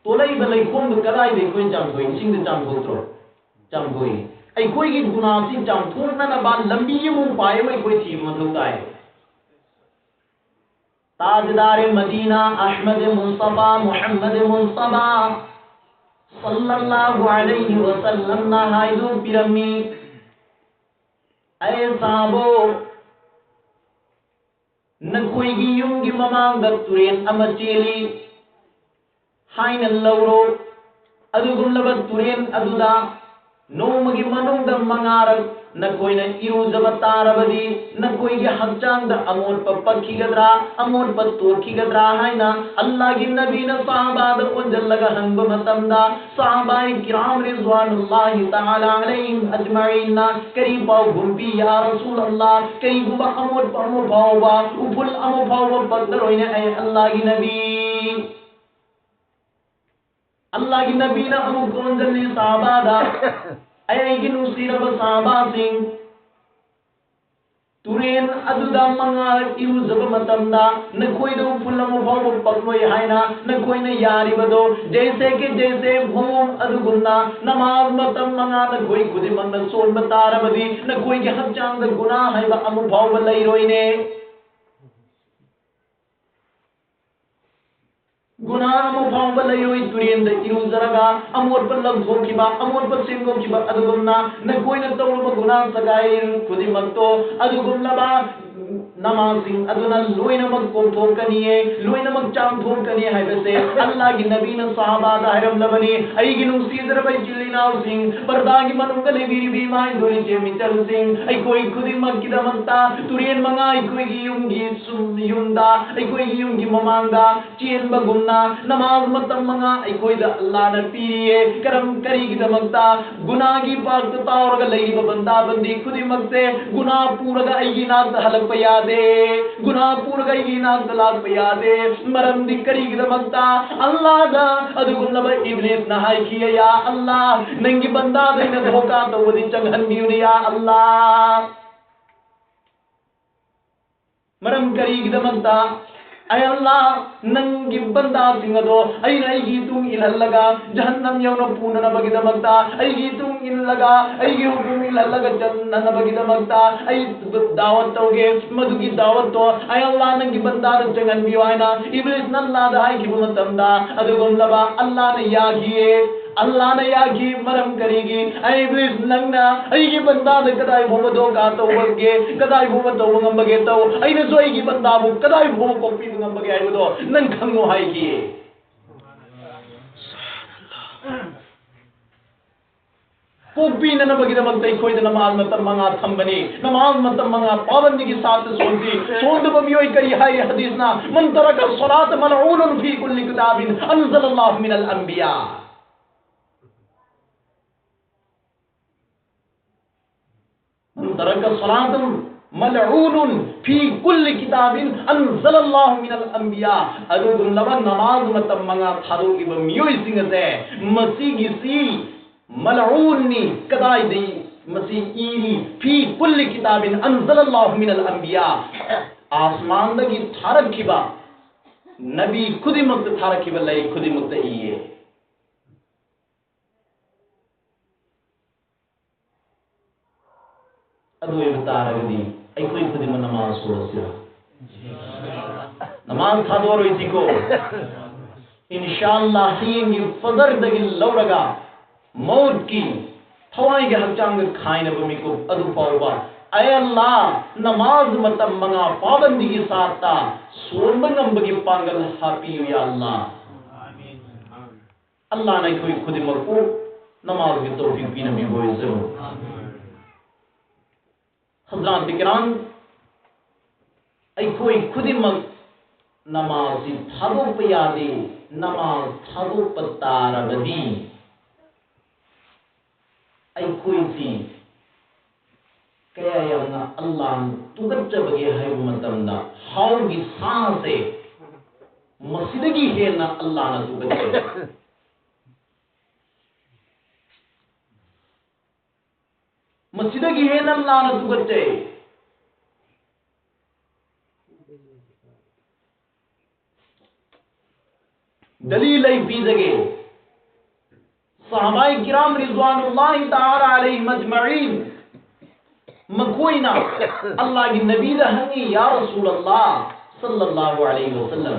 ꯇꯣꯂꯛꯏꯕ ꯂꯩꯈꯣꯝꯗꯨ ꯀꯗꯥꯏꯗ ꯑꯩꯈꯣꯏ ꯆꯥꯝꯊꯣꯛꯏ? ꯏꯁꯤꯡꯗ ꯆꯥꯝꯊꯣꯛꯇ꯭ꯔꯣ? ꯆꯥꯝꯊꯣꯛꯏ꯫ ꯑꯩꯈꯣꯏꯒꯤ ꯒꯨꯅꯥꯁꯤ ꯆꯥꯝꯊꯣꯛꯅꯅꯕ ꯂꯝꯕꯤ ꯑꯃ, ꯎꯄꯥꯏ ꯑꯃ ꯑꯩꯈꯣꯏ ꯊꯤꯕ ꯃꯊꯧ ꯇꯥꯏ꯫ ꯇꯥꯖꯗꯥꯔꯦ ꯃꯗꯤꯅꯥ ꯑꯍꯃꯗ ꯃꯨꯁꯇꯐꯥ ꯃꯨꯍꯝꯃꯗ ꯃꯨꯁꯇꯐꯥ ꯁꯜꯂꯜꯂꯥꯍꯨ ꯑꯂꯩꯍꯤ ꯋꯁꯜꯂꯝꯅ ꯍꯥꯏꯗꯣꯛꯄꯤꯔꯝꯃꯤ, ꯑꯦ ꯁꯥꯕꯣ, ꯅꯈꯣꯏꯒꯤ ꯌꯨꯝꯒꯤ ꯃꯃꯥꯡꯗ ꯇꯨꯔꯦꯟ ꯑꯃ ꯆꯦꯜꯂꯤ ꯍꯥꯏꯅ ꯂꯧꯔꯣ꯫ ꯑꯗꯨꯒꯨꯝꯂꯕ ꯇꯨꯔꯦꯟ ꯑꯗꯨꯗ ꯅꯣꯡꯃꯒꯤ ꯃꯅꯨꯡꯗ ꯃꯉꯥꯔꯛ ꯅꯈꯣꯏꯅ ꯏꯔꯨꯖꯕ ꯇꯥꯔꯕꯗꯤ, ꯅꯈꯣꯏꯒꯤ ꯍꯛꯆꯥꯡꯗ ꯑꯃꯣꯠꯄ ꯄꯛꯈꯤꯒꯗ꯭ꯔꯥ, ꯑꯃꯣꯠꯄ ꯇꯣꯛꯈꯤꯒꯗ꯭ꯔꯥ ꯍꯥꯏꯅ ꯑꯜꯂꯥꯍꯒꯤ ꯅꯕꯤꯅ ꯁꯍꯥꯕꯥꯗ ꯑꯣꯟꯁꯤꯜꯂꯒ ꯍꯪꯕ ꯃꯇꯝꯗ, ꯁꯍꯥꯕꯥꯏ ꯀꯤꯔꯥꯝ ꯔꯤꯖ꯭ꯋꯥꯅꯨꯜꯂꯥꯍꯤ ꯇꯥꯂꯥ ꯑꯂꯩꯍꯤꯝ ꯑꯖꯃꯥꯏꯟꯅ ꯀꯔꯤ ꯄꯥꯎꯈꯨꯝ ꯄꯤ? ꯌꯥ ꯔꯁꯨꯂꯜꯂꯥ, ꯀꯔꯤꯒꯨꯝꯕ ꯑꯃꯣꯠꯄ ꯑꯃ ꯐꯥꯎꯕ, ꯎꯐꯨꯜ ꯑꯃ ꯐꯥꯎꯕ ꯄꯛꯂꯔꯣꯏꯅꯦ, ꯑꯩ ꯑꯜꯂꯥꯍꯒꯤ ꯅꯕꯤ꯫ ꯑꯜꯂꯥꯍꯒꯤ ꯅꯕꯤꯅ ꯑꯃꯨꯛ ꯑꯣꯟꯁꯤꯜꯂꯤ ꯁꯍꯥꯕꯥꯗ, ꯑꯩꯒꯤ ꯅꯨꯡꯁꯤꯔꯕ ꯁꯍꯥꯕꯥꯁꯤꯡ, ꯇꯨꯔꯦꯟ ꯑꯗꯨꯗ ꯃꯉꯥꯔꯛ ꯏꯔꯨꯖꯕ ꯃꯇꯝꯗ ꯅꯈꯣꯏꯗ ꯎꯐꯨꯜ ꯑꯃ ꯐꯥꯎꯕ ꯄꯛꯂꯣꯏ ꯍꯥꯏꯅ ꯅꯈꯣꯏꯅ ꯌꯥꯔꯤꯕꯗꯣ, ꯖꯩꯁꯦ ꯀꯤ ꯖꯩꯁꯦ ꯃꯑꯣꯡ ꯑꯗꯨꯒꯨꯝꯅ ꯅꯃꯥꯖ ꯃꯇꯝ ꯃꯉꯥ ꯅꯈꯣꯏ ꯈꯨꯗꯤꯡꯃꯛꯅ ꯁꯣꯟꯕ ꯇꯥꯔꯕꯗꯤ, ꯅꯈꯣꯏꯒꯤ ꯍꯛꯆꯥꯡꯗ ꯒꯨꯅꯥ ꯍꯥꯏꯕ ꯑꯃ ꯐꯥꯎꯕ ꯂꯩꯔꯣꯏꯅꯦ꯫ ꯒꯨꯅꯥ ꯑꯃ ꯐꯥꯎꯕ ꯂꯩꯔꯣꯏ꯫ ꯇꯨꯔꯦꯟꯗ ꯏꯔꯨꯖꯔꯒ ꯑꯃꯣꯠꯄ ꯂꯧꯊꯣꯛꯈꯤꯕ, ꯑꯃꯣꯠꯄ ꯁꯦꯡꯗꯣꯛꯈꯤꯕ ꯑꯗꯨꯒꯨꯝꯅ ꯅꯈꯣꯏꯅ ꯇꯧꯔꯨꯕ ꯒꯨꯅꯥ ꯁꯒꯥꯏ ꯈꯨꯗꯤꯡꯃꯛꯇꯣ ꯑꯗꯨꯒꯨꯝꯂꯕ ꯅꯃꯥꯖꯁꯤꯡ ꯑꯗꯨꯅ ꯂꯣꯏꯅꯃꯛ ꯀꯣꯛꯊꯣꯛꯀꯅꯤꯌꯦ, ꯂꯣꯏꯅꯃꯛ ꯆꯥꯝꯊꯣꯛꯀꯅꯤ ꯍꯥꯏꯕꯁꯦ ꯑꯜꯂꯥꯍꯒꯤ ꯅꯕꯤꯅ ꯁꯍꯥꯕꯥꯗ ꯍꯥꯏꯔꯝꯂꯕꯅꯤ꯫ ꯑꯩꯒꯤ ꯅꯨꯡꯁꯤꯖꯔꯕ ꯏꯆꯤꯜ ꯏꯅꯥꯎꯁꯤꯡ, ꯄꯔꯗꯥꯒꯤ ꯃꯅꯨꯡꯗ ꯂꯩꯕꯤꯔꯤꯕ ꯏꯃꯥ ꯏꯟꯗꯣꯜ ꯏꯆꯦ ꯃꯤꯆꯜꯁꯤꯡ, ꯑꯩꯈꯣꯏ ꯈꯨꯗꯤꯡꯃꯛꯀꯤꯗꯃꯛꯇ ꯇꯨꯔꯦꯟ ꯃꯉꯥ ꯑꯩꯈꯣꯏꯒꯤ ꯌꯨꯝꯒꯤ ꯁꯨꯝ ꯌꯨꯝꯗ, ꯑꯩꯈꯣꯏꯒꯤ ꯌꯨꯝꯒꯤ ꯃꯃꯥꯡꯗ ꯆꯦꯟꯕꯒꯨꯝꯅ ꯅꯃꯥꯖ ꯃꯇꯝ ꯃꯉꯥ ꯑꯩꯈꯣꯏꯗ ꯑꯜꯂꯥꯍꯅ ꯄꯤꯔꯤꯌꯦ꯫ ꯀꯔꯝ, ꯀꯔꯤꯒꯤꯗꯃꯛꯇ? ꯒꯨꯅꯥꯒꯤ ꯄꯥꯞꯇ ꯇꯥꯎꯔꯒ ꯂꯩꯔꯤꯕ ꯕꯟꯗꯥ ꯕꯟꯗꯤ ꯈꯨꯗꯤꯡꯃꯛꯁꯦ ꯒꯨꯅꯥ ꯄꯨꯔꯒ ꯑꯩꯒꯤ ꯏꯅꯥꯛꯇ ꯍꯜꯂꯛꯄ ꯌꯥꯗꯦ, ꯒꯨꯅꯥ ꯄꯨꯔꯒ ꯑꯩꯒꯤ ꯏꯅꯥꯛꯇ ꯂꯥꯛꯄ ꯌꯥꯗꯦ꯫ ꯃꯔꯝꯗꯤ ꯀꯔꯤꯒꯤꯗꯃꯛꯇ? ꯑꯜꯂꯥꯍꯗ ꯑꯗꯨꯒꯨꯝꯂꯕ ꯏꯕ꯭ꯂꯤꯁꯅ ꯍꯥꯏꯈꯤ, "ꯌꯥ ꯑꯜꯂꯥꯍ, ꯅꯪꯒꯤ ꯕꯟꯗꯥꯗ ꯑꯩꯅ ꯙꯣꯀꯥ ꯇꯧꯕꯗꯤ ꯆꯪꯍꯟꯕꯤꯌꯨꯅꯦ, ꯌꯥ ꯑꯜꯂꯥꯍ"꯫ ꯃꯔꯝ ꯀꯔꯤꯒꯤꯗꯃꯛꯇ? ꯑꯩ ꯑꯜꯂꯥꯍ, ꯅꯪꯒꯤ ꯕꯟꯗꯥꯁꯤꯡ ꯑꯗꯣ ꯑꯩꯅ ꯑꯩꯒꯤ ꯏꯇꯨꯡ ꯏꯜꯍꯜꯂꯒ ꯖꯍꯟꯅꯝ ꯌꯧꯅ ꯄꯨꯅꯅꯕꯒꯤꯗꯃꯛꯇ, ꯑꯩꯒꯤ ꯏꯇꯨꯡ ꯏꯜꯂꯒ ꯑꯩꯒꯤ ꯍꯨꯀꯨꯝ ꯏꯜꯍꯜꯂꯒ ꯆꯠꯅꯅꯕꯒꯤꯗꯃꯛꯇ ꯑꯩ ꯗꯥꯋꯠ ꯇꯧꯒꯦ꯫ ꯃꯗꯨꯒꯤ ꯗꯥꯋꯠꯇꯣ ꯑꯩ ꯑꯜꯂꯥꯍ ꯅꯪꯒꯤ ꯕꯟꯗꯥꯗ ꯆꯪꯍꯟꯕꯤꯌꯨ ꯍꯥꯏꯅ ꯏꯕ꯭ꯂꯤꯁꯅ ꯑꯜꯂꯥꯍꯗ ꯍꯥꯏꯈꯤꯕ ꯃꯇꯝꯗ, ꯑꯗꯨꯒꯨꯝꯂꯕ ꯑꯜꯂꯥꯍꯅ ꯌꯥꯈꯤꯌꯦ꯫ ꯑꯜꯂꯥꯍꯅ ꯌꯥꯈꯤ꯫ ꯃꯔꯝ ꯀꯔꯤꯒꯤ? "ꯑꯩ ꯏꯕ꯭ꯂꯤꯁ, ꯅꯪꯅ ꯑꯩꯒꯤ ꯕꯟꯗꯥꯗ ꯀꯗꯥꯏ ꯐꯥꯎꯕ ꯙꯣꯀꯥ ꯇꯧꯕꯒꯦ, ꯀꯗꯥꯏ ꯐꯥꯎꯕ ꯇꯧꯕ ꯉꯝꯕꯒꯦ ꯇꯧ, ꯑꯩꯅꯁꯨ ꯑꯩꯒꯤ ꯕꯟꯗꯥꯕꯨ ꯀꯗꯥꯏ ꯐꯥꯎꯕ ꯀꯣꯛꯄꯤꯕ ꯉꯝꯕꯒꯦ ꯍꯥꯏꯕꯗꯣ ꯅꯪ ꯈꯪꯉꯨ" ꯍꯥꯏꯈꯤ꯫ ꯀꯣꯛꯄꯤꯅꯅꯕꯒꯤꯗꯃꯛꯇ ꯑꯩꯈꯣꯏꯗ ꯅꯃꯥꯖ ꯃꯇꯝ ꯃꯉꯥ ꯊꯝꯕꯅꯤ꯫ ꯅꯃꯥꯖ ꯃꯇꯝ ꯃꯉꯥ ꯄꯥꯕꯟꯗꯤꯒꯤ ꯁꯥꯠꯇ ꯁꯣꯟꯁꯤ꯫ ꯁꯣꯟꯗꯕ ꯃꯤꯑꯣꯏ ꯀꯔꯤ ꯍꯥꯏ ꯍꯗꯤꯁꯅ? "ꯃꯟ ꯇꯔꯀ ꯁꯂꯥꯇ ꯃꯜꯎꯅꯨꯟ ꯐꯤ ꯀꯨꯜꯂꯤ ꯀꯤꯇꯥꯕꯤꯟ ꯑꯟꯖꯂꯜꯂꯥꯍꯨ ꯃꯤꯅꯜ ꯑꯟꯕꯤꯌꯥ"꯫ "ꯃꯟ ꯇꯔꯀ ꯁꯂꯥꯇ ꯃꯜꯎꯅꯨꯟ ꯐꯤ ꯀꯨꯜꯂꯤ ꯀꯤꯇꯥꯕꯤꯟ ꯑꯟꯖꯂꯜꯂꯥꯍꯨ ꯃꯤꯅꯜ ꯑꯟꯕꯤꯌꯥ"꯫ ꯑꯗꯨꯒꯨꯝꯂꯕ ꯅꯃꯥꯖ ꯃꯇꯝ ꯃꯉꯥ ꯊꯥꯗꯣꯛꯂꯤꯕ ꯃꯤꯑꯣꯏꯁꯤꯡ ꯑꯁꯦ ꯃꯁꯤꯒꯤꯁꯤ ꯃꯜꯎꯟꯅꯤ꯫ ꯀꯗꯥꯏꯗ ꯃꯁꯤ ꯏꯔꯤ? "ꯐꯤ ꯀꯨꯜꯂꯤ ꯀꯤꯇꯥꯕꯤꯟ ꯑꯟꯖꯂꯜꯂꯥꯍꯨ ꯃꯤꯅꯜ ꯑꯟꯕꯤꯌꯥ"꯫ ꯑꯥꯁꯃꯥꯟꯗꯒꯤ ꯊꯥꯔꯛꯈꯤꯕ ꯅꯕꯤ ꯈꯨꯗꯤꯡꯃꯛꯇ, ꯊꯥꯔꯛꯈꯤꯕ ꯂꯥꯏꯔꯤꯛ ꯈꯨꯗꯤꯡꯃꯛꯇ ꯏꯌꯦ꯫ ꯑꯗꯨ ꯑꯣꯏꯕ ꯇꯥꯔꯒꯗꯤ ꯑꯩꯈꯣꯏ ꯈꯨꯗꯤꯡꯃꯛ ꯅꯃꯥꯖ ꯁꯣꯜꯂꯁꯤꯔ? ꯅꯃꯥꯖ ꯊꯥꯗꯣꯛꯑꯔꯣꯏꯁꯤꯀꯣ꯫ ꯏꯟꯁꯥ ꯑꯜꯂꯥ, ꯍꯌꯦꯡꯒꯤ ꯐꯖꯔꯗꯒꯤ ꯂꯧꯔꯒ ꯃꯧꯠꯀꯤ ꯊꯋꯥꯏꯒꯤ ꯍꯛꯆꯥꯡꯒ ꯈꯥꯏꯅꯕ ꯃꯤꯀꯨꯞ ꯑꯗꯨ ꯐꯥꯎꯕ, ꯑꯦ ꯑꯜꯂꯥ, ꯅꯃꯥꯖ ꯃꯇꯝ ꯃꯉꯥ ꯄꯥꯕꯟꯗꯤꯒꯤ ꯁꯥꯠꯇ ꯁꯣꯟꯕ ꯉꯝꯕꯒꯤ ꯄꯥꯡꯒꯜ ꯍꯥꯞꯄꯤꯌꯨ, ꯌꯥ ꯑꯜꯂꯥ꯫ ꯑꯜꯂꯥꯅ ꯑꯩꯈꯣꯏ ꯈꯨꯗꯤꯡꯃꯛꯄꯨ ꯅꯃꯥꯖꯒꯤ ꯇꯧꯐꯤꯛ ꯄꯤꯅꯕꯤꯕ ꯑꯣꯏꯖꯔꯣ꯫ ꯍꯖꯔꯥꯠ ꯀꯤꯔꯥꯝ, ꯑꯩꯈꯣꯏ ꯈꯨꯗꯤꯡꯃꯛ ꯅꯃꯥꯖꯁꯤ ꯊꯥꯗꯣꯛꯄ ꯌꯥꯗꯦ꯫ ꯅꯃꯥꯖ ꯊꯥꯗꯣꯛꯄ ꯇꯥꯔꯕꯗꯤ ꯑꯩꯈꯣꯏꯁꯤ ꯀꯌꯥ ꯌꯥꯝꯅ ꯑꯜꯂꯥꯍꯅ ꯇꯨꯀꯠꯆꯕꯒꯦ ꯍꯥꯏꯕ ꯃꯇꯝꯗ, ꯍꯥꯎꯒꯤ ꯁꯥꯁꯦ ꯃꯁꯤꯗꯒꯤ ꯍꯦꯟꯅ ꯑꯜꯂꯥꯍꯅ ꯇꯨꯀꯠꯆꯩ꯫ ꯃꯁꯤꯗꯒꯤ ꯍꯦꯟꯅ ꯑꯜꯂꯥꯍꯅ ꯇꯨꯀꯠꯆꯩ꯫ ꯗꯂꯤꯜ ꯑꯩ ꯄꯤꯖꯒꯦ꯫ ꯁꯍꯥꯕꯥꯏ ꯀꯤꯔꯥꯝ ꯔꯤꯖꯋꯥꯅꯨꯜꯂꯥꯍꯤ ꯇꯥꯂꯥ ꯑꯂꯩꯍꯤꯝ ꯑꯖꯃꯏꯟ, ꯃꯈꯣꯏꯅ ꯑꯜꯂꯥꯍꯒꯤ ꯅꯕꯤꯗ ꯍꯪꯉꯤ, "ꯌꯥ ꯔꯁꯨꯂꯜꯂꯥꯍ ꯁꯜꯂꯜꯂꯥꯍꯨ ꯑꯂꯩꯍꯤ ꯋꯁꯜꯂꯝ,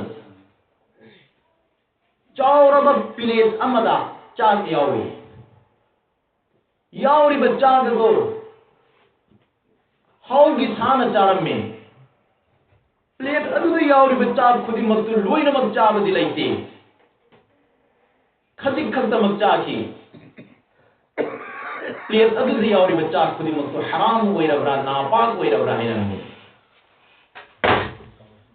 ꯆꯥꯎꯔꯕ ꯄ꯭ꯂꯦꯠ ꯑꯃꯗ ꯆꯥꯛ ꯌꯥꯎꯏ, ꯌꯥꯎꯔꯤꯕ ꯆꯥꯛ ꯑꯗꯨ ꯍꯥꯎꯒꯤ ꯁꯥꯅ ꯆꯥꯔꯝꯃꯤ꯫ ꯄ꯭ꯂꯦꯠ ꯑꯗꯨꯗ ꯌꯥꯎꯔꯤꯕ ꯆꯥꯛ ꯈꯨꯗꯤꯡꯃꯛꯇꯨ ꯂꯣꯏꯅꯃꯛ ꯆꯥꯕꯗꯤ ꯂꯩꯇꯦ, ꯈꯖꯤꯛ ꯈꯛꯇꯃꯛ ꯆꯥꯈꯤ꯫ ꯄ꯭ꯂꯦꯠ ꯑꯗꯨꯗ ꯌꯥꯎꯔꯤꯕ ꯆꯥꯛ ꯈꯨꯗꯤꯡꯃꯛꯇꯨ ꯍꯔꯥꯝ ꯑꯣꯏꯔꯕ꯭ꯔꯥ, ꯅꯥꯄꯥꯛ ꯑꯣꯏꯔꯕ꯭ꯔꯥ?" ꯍꯥꯏꯅ ꯍꯪꯉꯤ꯫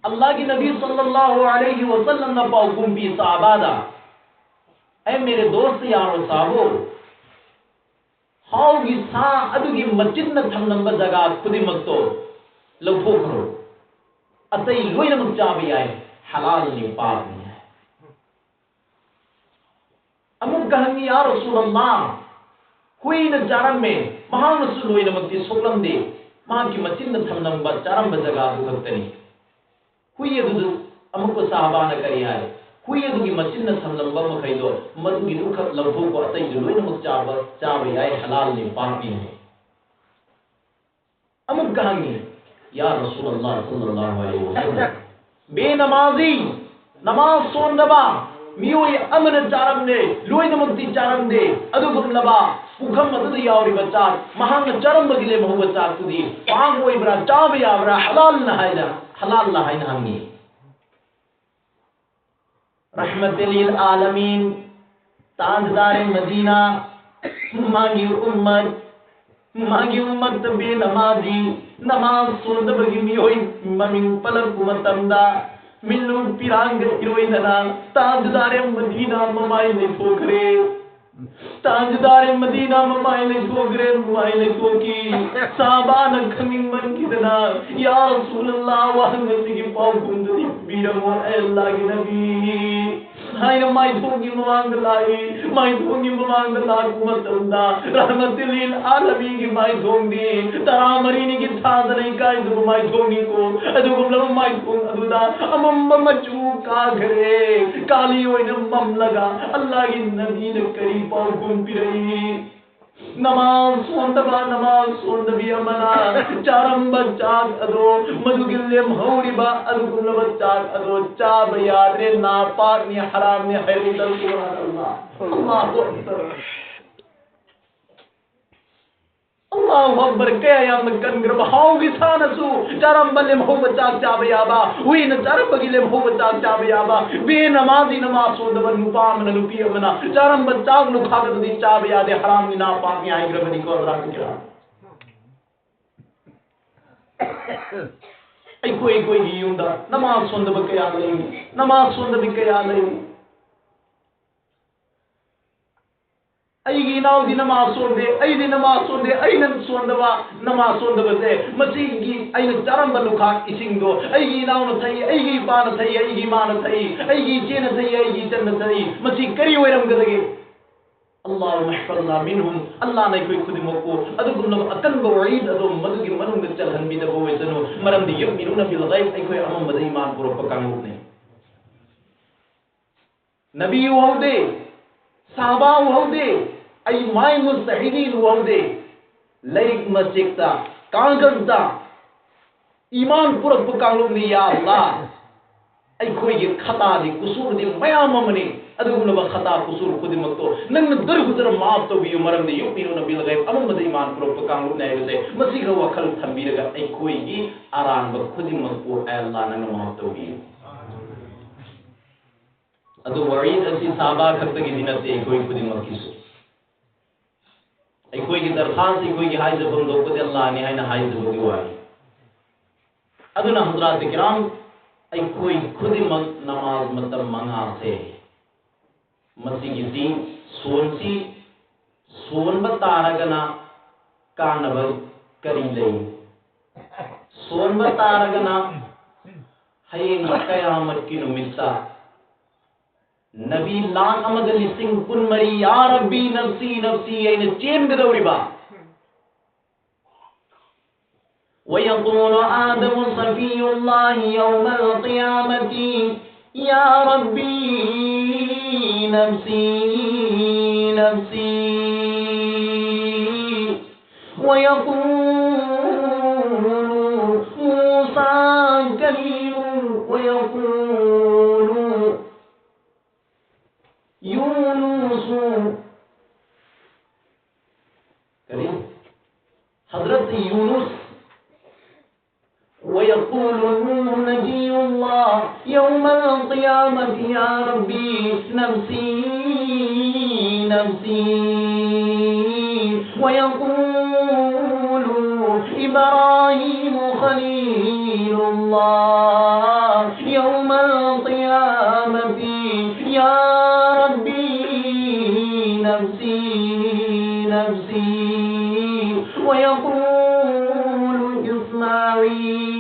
ꯑꯜꯂꯥꯍꯒꯤ ꯅꯕꯤ ꯁꯜꯂꯜꯂꯥꯍꯨ ꯑꯂꯩꯍꯤ ꯋꯁꯜꯂꯝꯅ ꯄꯥꯎꯈꯨꯝ ꯄꯤ ꯁꯍꯥꯕꯥꯗ, "ꯑꯦ ꯃꯦꯔꯦ ꯗꯣꯁ꯭ꯠ ꯌꯥꯔꯣ ꯁꯥꯍꯕꯣ, ꯍꯥꯎꯒꯤ ꯁꯥ ꯑꯗꯨꯒꯤ ꯃꯆꯤꯟꯅ ꯊꯝꯂꯝꯕ ꯖꯒꯥ ꯈꯨꯗꯤꯡꯃꯛꯇꯣ ꯂꯧꯊꯣꯛꯈ꯭ꯔꯣ꯫ ꯑꯇꯩ ꯂꯣꯏꯅꯃꯛ ꯆꯥꯕ ꯌꯥꯏ, ꯍꯂꯥꯜꯅꯤ, ꯄꯥꯛꯅꯤ" ꯍꯥꯏ꯫ ꯑꯃꯨꯛꯀ ꯍꯪꯉꯤ, "ꯌꯥ ꯔꯁꯨꯂꯜꯂꯥꯍ, ꯍꯨꯏꯅ ꯆꯥꯔꯝꯃꯦ, ꯃꯍꯥꯛꯅꯁꯨ ꯂꯣꯏꯅꯃꯛꯇꯤ ꯁꯣꯛꯂꯝꯗꯦ, ꯃꯍꯥꯛꯀꯤ ꯃꯆꯤꯟꯅ ꯊꯝꯂꯝꯕ, ꯆꯥꯔꯝꯕ ꯖꯒꯥꯗꯨ ꯈꯛꯇꯅꯤ"꯫ ꯍꯨꯏ ꯑꯗꯨꯗꯨ ꯑꯃꯨꯛꯀ ꯁꯍꯥꯕꯥꯅ ꯀꯔꯤ ꯍꯥꯏ? "ꯍꯨꯏ ꯑꯗꯨꯒꯤ ꯃꯆꯤꯟꯅ ꯊꯝꯂꯝꯕ ꯃꯈꯩꯗꯣ, ꯃꯗꯨꯒꯤꯗꯨ ꯈꯛ ꯂꯧꯊꯣꯛꯄ, ꯑꯇꯩꯗꯨ ꯂꯣꯏꯅꯃꯛ ꯆꯥꯕ, ꯆꯥꯕ ꯌꯥꯏ, ꯍꯂꯥꯜꯅꯤ, ꯄꯥꯛꯅꯤ" ꯍꯥꯏ꯫ ꯑꯃꯨꯛꯀ ꯍꯪꯉꯤ, "ꯌꯥ ꯔꯁꯨꯂꯜꯂꯥꯍ ꯁꯜꯂꯜꯂꯥꯍꯨ ꯑꯂꯩꯍꯤ ꯋꯁꯜꯂꯝ, ꯕꯦꯅꯃꯥꯖꯤ, ꯅꯃꯥꯖ ꯁꯣꯟꯗꯕ, ꯃꯤꯑꯣꯏ ꯑꯃꯅ ꯆꯥꯔꯝꯗꯦ, ꯂꯣꯏꯅꯃꯛꯇꯤ ꯆꯥꯔꯝꯗꯦ꯫ ꯑꯗꯨꯒꯨꯝꯂꯕ ꯄꯨꯈꯝ ꯑꯗꯨꯗ ꯌꯥꯎꯔꯤꯕ ꯆꯥꯛ, ꯃꯍꯥꯛꯅ ꯆꯥꯔꯝꯕꯒꯤ ꯂꯦꯝꯍꯧꯕ ꯆꯥꯛꯇꯨꯗꯤ ꯄꯥꯛ ꯑꯣꯏꯕ꯭ꯔꯥ, ꯆꯥꯕ ꯌꯥꯕ꯭ꯔꯥ, ꯍꯂꯥꯜꯅ ꯍꯥꯏꯅ, ꯍꯂꯥꯜꯅ ꯍꯥꯏꯅ ꯍꯪꯉꯤ꯫ ꯔꯍꯃꯇꯤꯜ ꯂꯤꯜ ꯑꯥꯂꯃꯤꯟ, ꯇꯥꯖꯗꯥꯔꯦ ꯃꯗꯤꯅꯥ, ꯃꯥꯒꯤ ꯎꯝꯃꯠ, ꯃꯥꯒꯤ ꯎꯝꯃꯠꯇ ꯕꯦꯅꯃꯥꯖꯤ, ꯅꯃꯥꯖ ꯁꯣꯟꯗꯕꯒꯤ ꯃꯤꯑꯣꯏ ꯃꯃꯤꯡ ꯄꯜꯂꯛꯄ ꯃꯇꯝꯗ, ꯃꯤꯠꯂꯨ ꯄꯤꯔꯥꯡꯒ ꯏꯔꯣꯏꯅꯅ ꯇꯥꯖꯗꯥꯔꯦ ꯃꯗꯤꯅꯥ ꯃꯃꯥꯏ ꯂꯩꯊꯣꯛꯈ꯭ꯔꯦ꯫ ꯇꯥꯖꯗꯥꯔꯦ ꯃꯗꯤꯅꯥ ꯃꯃꯥꯏ ꯂꯩꯊꯣꯛꯈ꯭ꯔꯦ, ꯃꯃꯥꯏ ꯂꯩꯊꯣꯛꯈꯤ꯫ ꯁꯍꯥꯕꯥꯅ ꯈꯪꯅꯤꯡꯃꯟꯈꯤꯗꯅ, "ꯌꯥ ꯔꯁꯨꯂꯜꯂꯥ, ꯋꯥꯍꯪ ꯑꯁꯤꯒꯤ ꯄꯥꯎꯈꯨꯝꯗꯨꯗꯤ ꯄꯤꯔꯝꯃꯣ, ꯑꯦ ꯑꯜꯂꯥꯒꯤ ꯅꯕꯤ" ꯍꯥꯏꯅ ꯃꯥꯏꯊꯣꯡꯒꯤ ꯃꯃꯥꯡꯗ ꯂꯥꯛꯏ꯫ ꯃꯥꯏꯊꯣꯡꯒꯤ ꯃꯃꯥꯡꯗ ꯂꯥꯛꯄ ꯃꯇꯝꯗ, ꯔꯍꯃꯇꯤꯜ ꯂꯤꯜ ꯑꯥꯂꯃꯤꯒꯤ ꯃꯥꯏꯊꯣꯡꯗꯤ ꯇꯔꯥꯃꯔꯤꯅꯤꯒꯤ ꯊꯥꯗꯅ ꯏꯀꯥꯏꯗꯕ ꯃꯥꯏꯊꯣꯡꯅꯤꯀꯣ꯫ ꯑꯗꯨꯒꯨꯝꯂꯕ ꯃꯥꯏꯊꯣꯡ ꯑꯗꯨꯗ ꯑꯃꯝꯕ ꯃꯆꯨ ꯀꯥꯈ꯭ꯔꯦ꯫ ꯀꯥꯂꯤ ꯑꯣꯏꯅ ꯃꯝꯂꯒ ꯑꯜꯂꯥꯒꯤ ꯅꯕꯤꯅ ꯀꯔꯤ ꯄꯥꯎꯈꯨꯝ ꯄꯤꯔꯛꯏ? ꯅꯃꯥꯖ ꯁꯣꯟꯗꯕ, ꯅꯃꯥꯖ ꯁꯣꯟꯗꯕꯤ ꯑꯃꯅ ꯆꯥꯔꯝꯕ ꯆꯥꯛ ꯑꯗꯣ, ꯃꯗꯨꯒꯤ ꯂꯦꯝꯍꯧꯔꯤꯕ ꯑꯗꯨꯒꯨꯝꯂꯕ ꯆꯥꯛ ꯑꯗꯣ ꯆꯥꯕ ꯌꯥꯗ꯭ꯔꯦ, ꯅꯥꯄꯥꯛꯅꯤ, ꯍꯔꯥꯝꯅꯤ ꯍꯥꯏꯔꯤꯕ ꯁꯨꯕꯍꯥꯅꯜꯂꯥꯍ꯫ ꯑꯜꯂꯥꯍꯨ ꯑꯛꯕꯔ꯫ ꯑꯜꯂꯥꯍꯨ ꯑꯛꯕꯔ꯫ ꯀꯌꯥ ꯌꯥꯝꯅ ꯀꯟꯈ꯭ꯔꯕ! ꯍꯥꯎꯒꯤ ꯁꯥꯅꯁꯨ ꯆꯥꯔꯝꯕ ꯂꯦꯝꯍꯧꯕ ꯆꯥꯛ ꯆꯥꯕ ꯌꯥꯕ, ꯍꯨꯏꯅ ꯆꯥꯔꯝꯕꯒꯤ ꯂꯦꯝꯍꯧꯕ ꯆꯥꯛ ꯆꯥꯕ ꯌꯥꯕ, ꯕꯦꯅꯃꯥꯖꯤ ꯅꯃꯥꯖ ꯁꯣꯟꯗꯕ ꯅꯨꯄꯥ ꯑꯃꯅ, ꯅꯨꯄꯤ ꯑꯃꯅ ꯆꯥꯔꯝꯕ ꯆꯥꯛ ꯂꯨꯈꯥꯛ ꯑꯗꯨꯗꯤ ꯆꯥꯕ ꯌꯥꯗꯦ, ꯍꯔꯥꯝꯅꯤ, ꯅꯥꯄꯥꯛꯅꯤ ꯍꯥꯏꯈ꯭ꯔꯕꯅꯤꯀꯣ, ꯑꯜꯂꯥꯍꯨ ꯑꯛꯕꯔ꯫ ꯑꯩꯈꯣꯏ ꯑꯩꯈꯣꯏꯒꯤ ꯌꯨꯝꯗ ꯅꯃꯥꯖ ꯁꯣꯟꯗꯕ ꯀꯌꯥ ꯂꯩ, ꯅꯃꯥꯖ ꯁꯣꯟꯗꯕꯤ ꯀꯌꯥ ꯂꯩ꯫ ꯑꯩꯒꯤ ꯏꯅꯥꯎꯗꯤ ꯅꯃꯥꯖ ꯁꯣꯟꯗꯦ, ꯑꯩꯗꯤ ꯅꯃꯥꯖ ꯁꯣꯟꯗꯦ, ꯑꯩꯅ ꯁꯣꯟꯗꯕ, ꯅꯃꯥꯖ ꯁꯣꯟꯗꯕꯁꯦ, ꯃꯁꯤꯒꯤ ꯑꯩꯅ ꯆꯥꯔꯝꯕ ꯂꯨꯈꯥꯛ ꯏꯁꯤꯡꯗꯣ ꯑꯩꯒꯤ ꯏꯅꯥꯎꯅ ꯊꯛꯏ, ꯑꯩꯒꯤ ꯏꯄꯥꯅ ꯊꯛꯏ, ꯑꯩꯒꯤ ꯏꯃꯥꯅ ꯊꯛꯏ, ꯑꯩꯒꯤ ꯏꯆꯦꯅ ꯊꯛꯏ, ꯑꯩꯒꯤ ꯏꯆꯟꯅ ꯊꯛꯏ, ꯃꯁꯤ ꯀꯔꯤ ꯑꯣꯏꯔꯝꯒꯗꯒꯦ? ꯑꯜꯂꯥꯍꯨꯝꯃ ꯏꯍꯐꯖꯅꯥ ꯃꯤꯟꯍꯨꯝ꯫ ꯑꯜꯂꯥꯍꯅ ꯑꯩꯈꯣꯏ ꯈꯨꯗꯤꯡꯃꯛꯄꯨ ꯑꯗꯨꯒꯨꯝꯂꯕ ꯑꯀꯟꯕ ꯋꯥꯏꯗ ꯑꯗꯣ ꯃꯗꯨꯒꯤ ꯃꯅꯨꯡꯗ ꯆꯜꯍꯟꯕꯤꯗꯕ ꯑꯣꯏꯁꯅꯨ꯫ ꯃꯔꯝꯗꯤ ꯌꯨꯃꯤꯅꯨꯅ ꯕꯤꯜ ꯒꯩꯕ, ꯑꯩꯈꯣꯏ ꯑꯃꯝꯕꯗ ꯏꯃꯥꯟ ꯄꯨꯔꯛꯄ ꯀꯥꯡꯂꯨꯞꯅꯤ꯫ ꯅꯕꯤ ꯎꯍꯧꯗꯦ, ꯁꯍꯥꯕꯥ ꯎꯍꯧꯗꯦ, ꯑꯩ ꯃꯥꯏ ꯃꯨꯖꯇꯍꯤꯗꯤꯟ ꯎꯍꯧꯗꯦ꯫ ꯂꯥꯏꯔꯤꯛ ꯃꯆꯦꯛꯇ, ꯀꯥꯒꯖꯇ ꯏꯃꯥꯟ ꯄꯨꯔꯛꯄ ꯀꯥꯡꯂꯨꯞꯅꯤ, ꯌꯥ ꯑꯜꯂꯥꯍ꯫ ꯑꯩꯈꯣꯏꯒꯤ ꯈꯇꯥꯗꯤ, ꯀꯨꯁꯨꯔꯗꯤ ꯃꯌꯥꯝ ꯑꯃꯅꯤ꯫ ꯑꯗꯨꯒꯨꯝꯂꯕ ꯈꯇꯥ ꯀꯨꯁꯨꯔ ꯈꯨꯗꯤꯡꯃꯛꯇꯣ ꯅꯪꯅ ꯗꯔꯒꯨꯖꯔ ꯃꯥꯐ ꯇꯧꯕꯤꯌꯨ, ꯃꯔꯝꯗꯤ ꯌꯨꯛꯃꯤꯅꯨꯅ ꯕꯤꯜ ꯒꯩꯕ, ꯑꯃꯝꯕꯗ ꯏꯃꯥꯟ ꯄꯨꯔꯛꯄ ꯀꯥꯡꯂꯨꯞꯅꯤ ꯍꯥꯏꯕꯁꯦ ꯃꯁꯤꯒ ꯋꯥꯈꯜ ꯊꯝꯕꯤꯔꯒ ꯑꯩꯈꯣꯏꯒꯤ ꯑꯔꯥꯟꯕ ꯈꯨꯗꯤꯡꯃꯛꯄꯨ ꯑꯦ ꯑꯜꯂꯥ ꯅꯪꯅ ꯃꯥꯐ ꯇꯧꯕꯤꯌꯨ꯫ ꯑꯗꯨ ꯋꯥꯔꯤ ꯑꯁꯤ ꯁꯥꯕ ꯈꯛꯇꯒꯤꯗꯤ ꯅꯠꯇꯦ, ꯑꯩꯈꯣꯏ ꯈꯨꯗꯤꯡꯃꯛꯀꯤꯁꯨ꯫ ꯑꯩꯈꯣꯏꯒꯤ ꯗꯔꯈꯥꯁ, ꯑꯩꯈꯣꯏꯒꯤ ꯍꯥꯏꯖꯐꯝ ꯊꯣꯛꯄꯗꯤ ꯑꯜꯂꯥꯅꯤ ꯍꯥꯏꯅ ꯍꯥꯏꯖꯕꯒꯤ ꯋꯥꯅꯤ꯫ ꯑꯗꯨꯅ ꯍꯖꯔꯥꯠ ꯀꯤꯔꯥꯝ, ꯑꯩꯈꯣꯏ ꯈꯨꯗꯤꯡꯃꯛ ꯅꯃꯥꯖ ꯃꯇꯝ ꯃꯉꯥꯁꯦ, ꯃꯁꯤꯒꯤꯁꯤ ꯁꯣꯟꯁꯤ, ꯁꯣꯟꯕ ꯇꯥꯔꯒꯅ ꯀꯥꯟꯅꯕ ꯀꯔꯤ ꯂꯩ? ꯁꯣꯟꯕ ꯇꯥꯔꯒꯅ ꯍꯌꯦꯡ ꯀꯌꯥꯃꯠꯀꯤ ꯅꯨꯃꯤꯠꯇ ꯅꯕꯤ ꯂꯥꯛ ꯑꯃꯒ ꯂꯤꯁꯤꯡ ꯀꯨꯟꯃꯔꯤ, "ꯌꯥ ꯔꯕꯤ ꯅꯐꯁꯤ ꯅꯐꯁꯤ" ꯑꯩꯅ ꯆꯦꯟꯒꯗꯧꯔꯤꯕ꯫ ويقول آدم صفي الله يوم القيامة يا ربي نفسي نفسي. ويقول موسى كليم ويقول يونس. كريم. حضرت يونس. ويقول نوح نجي الله يوم القيامة يا ربي نفسي نفسي. ويقول إبراهيم خليل الله يوم القيامة يا ربي نفسي نفسي. ويقول إسماعيل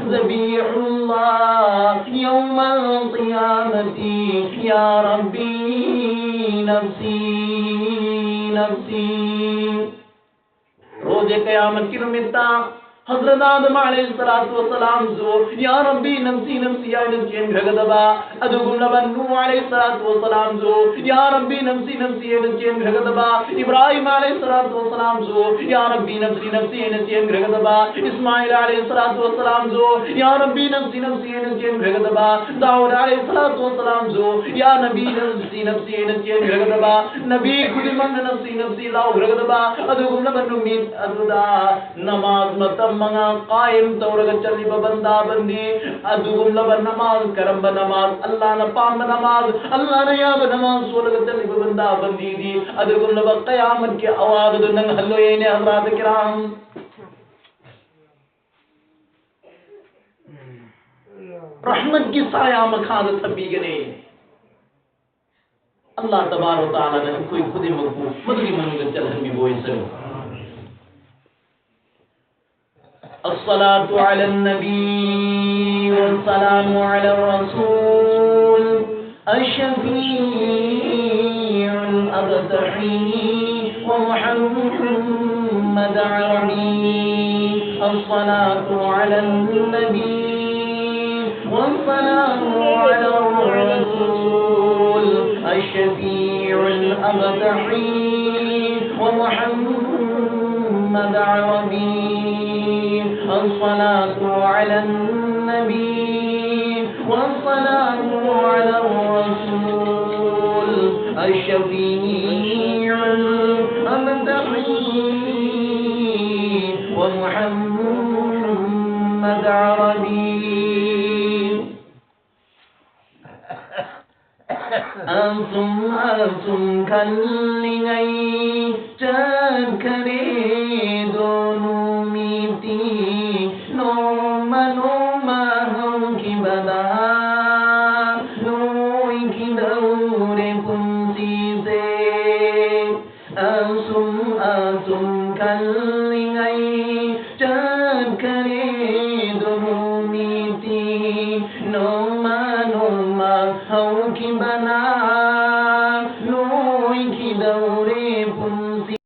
ذبيح الله يوم القيامة يا ربي نفسي نفسي. ރޯޒެ ޤިޔާމަތްގެ ނުމިއްތާ ꯍꯖꯔꯠ ꯑꯥꯗꯝ ꯑꯂꯩꯍꯤ ꯁꯂꯥꯇꯨ ꯋꯁꯁꯂꯥꯝꯁꯨ "ꯌꯥ ꯔꯕꯤ ꯅꯐꯁꯤ ꯅꯐꯁꯤ" ꯍꯥꯏꯅ ꯆꯦꯟꯈ꯭ꯔꯒꯗꯕ, ꯑꯗꯨꯒꯨꯝꯂꯕ ꯅꯨꯍ ꯑꯂꯩꯍꯤ ꯁꯂꯥꯇꯨ ꯋꯁꯁꯂꯥꯝꯁꯨ "ꯌꯥ ꯔꯕꯤ ꯅꯐꯁꯤ ꯅꯐꯁꯤ" ꯍꯥꯏꯅ ꯆꯦꯟꯈ꯭ꯔꯒꯗꯕ, ꯏꯕ꯭ꯔꯥꯍꯤꯝ ꯑꯂꯩꯍꯤ ꯁꯂꯥꯇꯨ ꯋꯁꯁꯂꯥꯝꯁꯨ "ꯌꯥ ꯔꯕꯤ ꯅꯐꯁꯤ ꯅꯐꯁꯤ" ꯍꯥꯏꯅ ꯆꯦꯟꯈ꯭ꯔꯒꯗꯕ, ꯏꯁꯃꯥꯏꯜ ꯑꯂꯩꯍꯤ ꯁꯂꯥꯇꯨ ꯋꯁꯁꯂꯥꯝꯁꯨ "ꯌꯥ ꯔꯕꯤ ꯅꯐꯁꯤ ꯅꯐꯁꯤ" ꯍꯥꯏꯅ ꯆꯦꯟꯈ꯭ꯔꯒꯗꯕ, ꯗꯥꯎꯗ ꯑꯂꯩꯍꯤ ꯁꯂꯥꯇꯨ ꯋꯁꯁꯂꯥꯝꯁꯨ "ꯌꯥ ꯅꯕꯤ ꯅꯐꯁꯤ ꯅꯐꯁꯤ" ꯍꯥꯏꯅ ꯆꯦꯟꯈ꯭ꯔꯒꯗꯕ, ꯅꯕꯤ ꯈꯨꯗꯤꯡꯃꯛꯅ "ꯅꯐꯁꯤ ꯅꯐꯁꯤ" ꯂꯥꯎꯈ꯭ꯔꯒꯗꯕ, ꯑꯗꯨꯒꯨꯝꯂꯕ ꯅꯨꯃꯤꯠ ꯑꯗꯨꯗ ꯅꯃꯥꯖ ꯃꯇꯝ ꯃꯉꯥ ꯀꯥꯌꯝ ꯇꯧꯔꯒ ꯆꯠꯂꯤꯕ ꯕꯟꯗꯥ ꯕꯟꯗꯤ, ꯑꯗꯨꯒꯨꯝꯂꯕ ꯅꯃꯥꯖ, ꯀꯔꯝꯕ ꯅꯃꯥꯖ? ꯑꯜꯂꯥꯍꯅ ꯄꯥꯝꯕ ꯅꯃꯥꯖ, ꯑꯜꯂꯥꯍꯅ ꯌꯥꯕ ꯅꯃꯥꯖ ꯁꯣꯜꯂꯒ ꯆꯠꯂꯤꯕ ꯕꯟꯗꯥ ꯕꯟꯗꯤꯗꯤ ꯑꯗꯨꯒꯨꯝꯂꯕ ꯀꯌꯥꯃꯠꯀꯤ ꯑꯋꯥꯕꯗꯨ ꯅꯪꯍꯜꯂꯣꯏꯅꯦ, ꯍꯖꯔꯥꯠ ꯀꯤꯔꯥꯝ꯫ ꯔꯍꯃꯠꯀꯤ ꯁꯥꯌꯥ ꯃꯈꯥꯗ ꯊꯝꯕꯤꯒꯅꯤ꯫ ꯑꯜꯂꯥꯍ ꯇꯕꯥꯔꯛ ꯋ ꯇꯥꯂꯥꯅ ꯑꯩꯈꯣꯏ ꯈꯨꯗꯤꯡꯃꯛꯄꯨ ꯃꯗꯨꯒꯤ ꯃꯅꯨꯡꯗ ꯆꯜꯍꯟꯕꯤꯕ ꯑꯣꯏꯁꯅꯨ꯫ الصلاة على النبي والسلام على الرسول الشفيع الأبتحي ومحمد عربي. الصلاة على النبي والسلام على الرسول الشفيع الأبتحي ومحمد عربي. الصلاة على النبي والسلام على الرسول الشفيع الأبتحي ومحمد عربي. ꯑꯁꯨꯝ ꯑꯁꯨꯝ ꯈꯜꯂꯤꯉꯩ ꯆꯠꯈꯔꯦꯗꯣ ꯅꯨꯃꯤꯠꯇꯤ ꯅꯣꯡꯃ ꯅꯣꯡꯃ ꯍꯧꯈꯤꯕꯗ ꯂꯣꯏꯈꯤꯗꯧꯔꯦ ꯄꯨꯟꯁꯤꯁꯦ꯫ ꯑꯁꯨꯝ ꯑꯁꯨꯝ ꯈꯜꯂꯤꯉꯩ ꯆꯠꯈꯔꯦꯗꯣ ꯅꯨꯃꯤꯠꯇꯤ ꯅꯣꯡꯃ ꯅꯣꯡꯃ ꯍꯧꯈꯤꯕꯅ ꯂꯣꯏꯈꯤꯗꯧꯔꯦ ꯄꯨꯟꯁꯤ꯫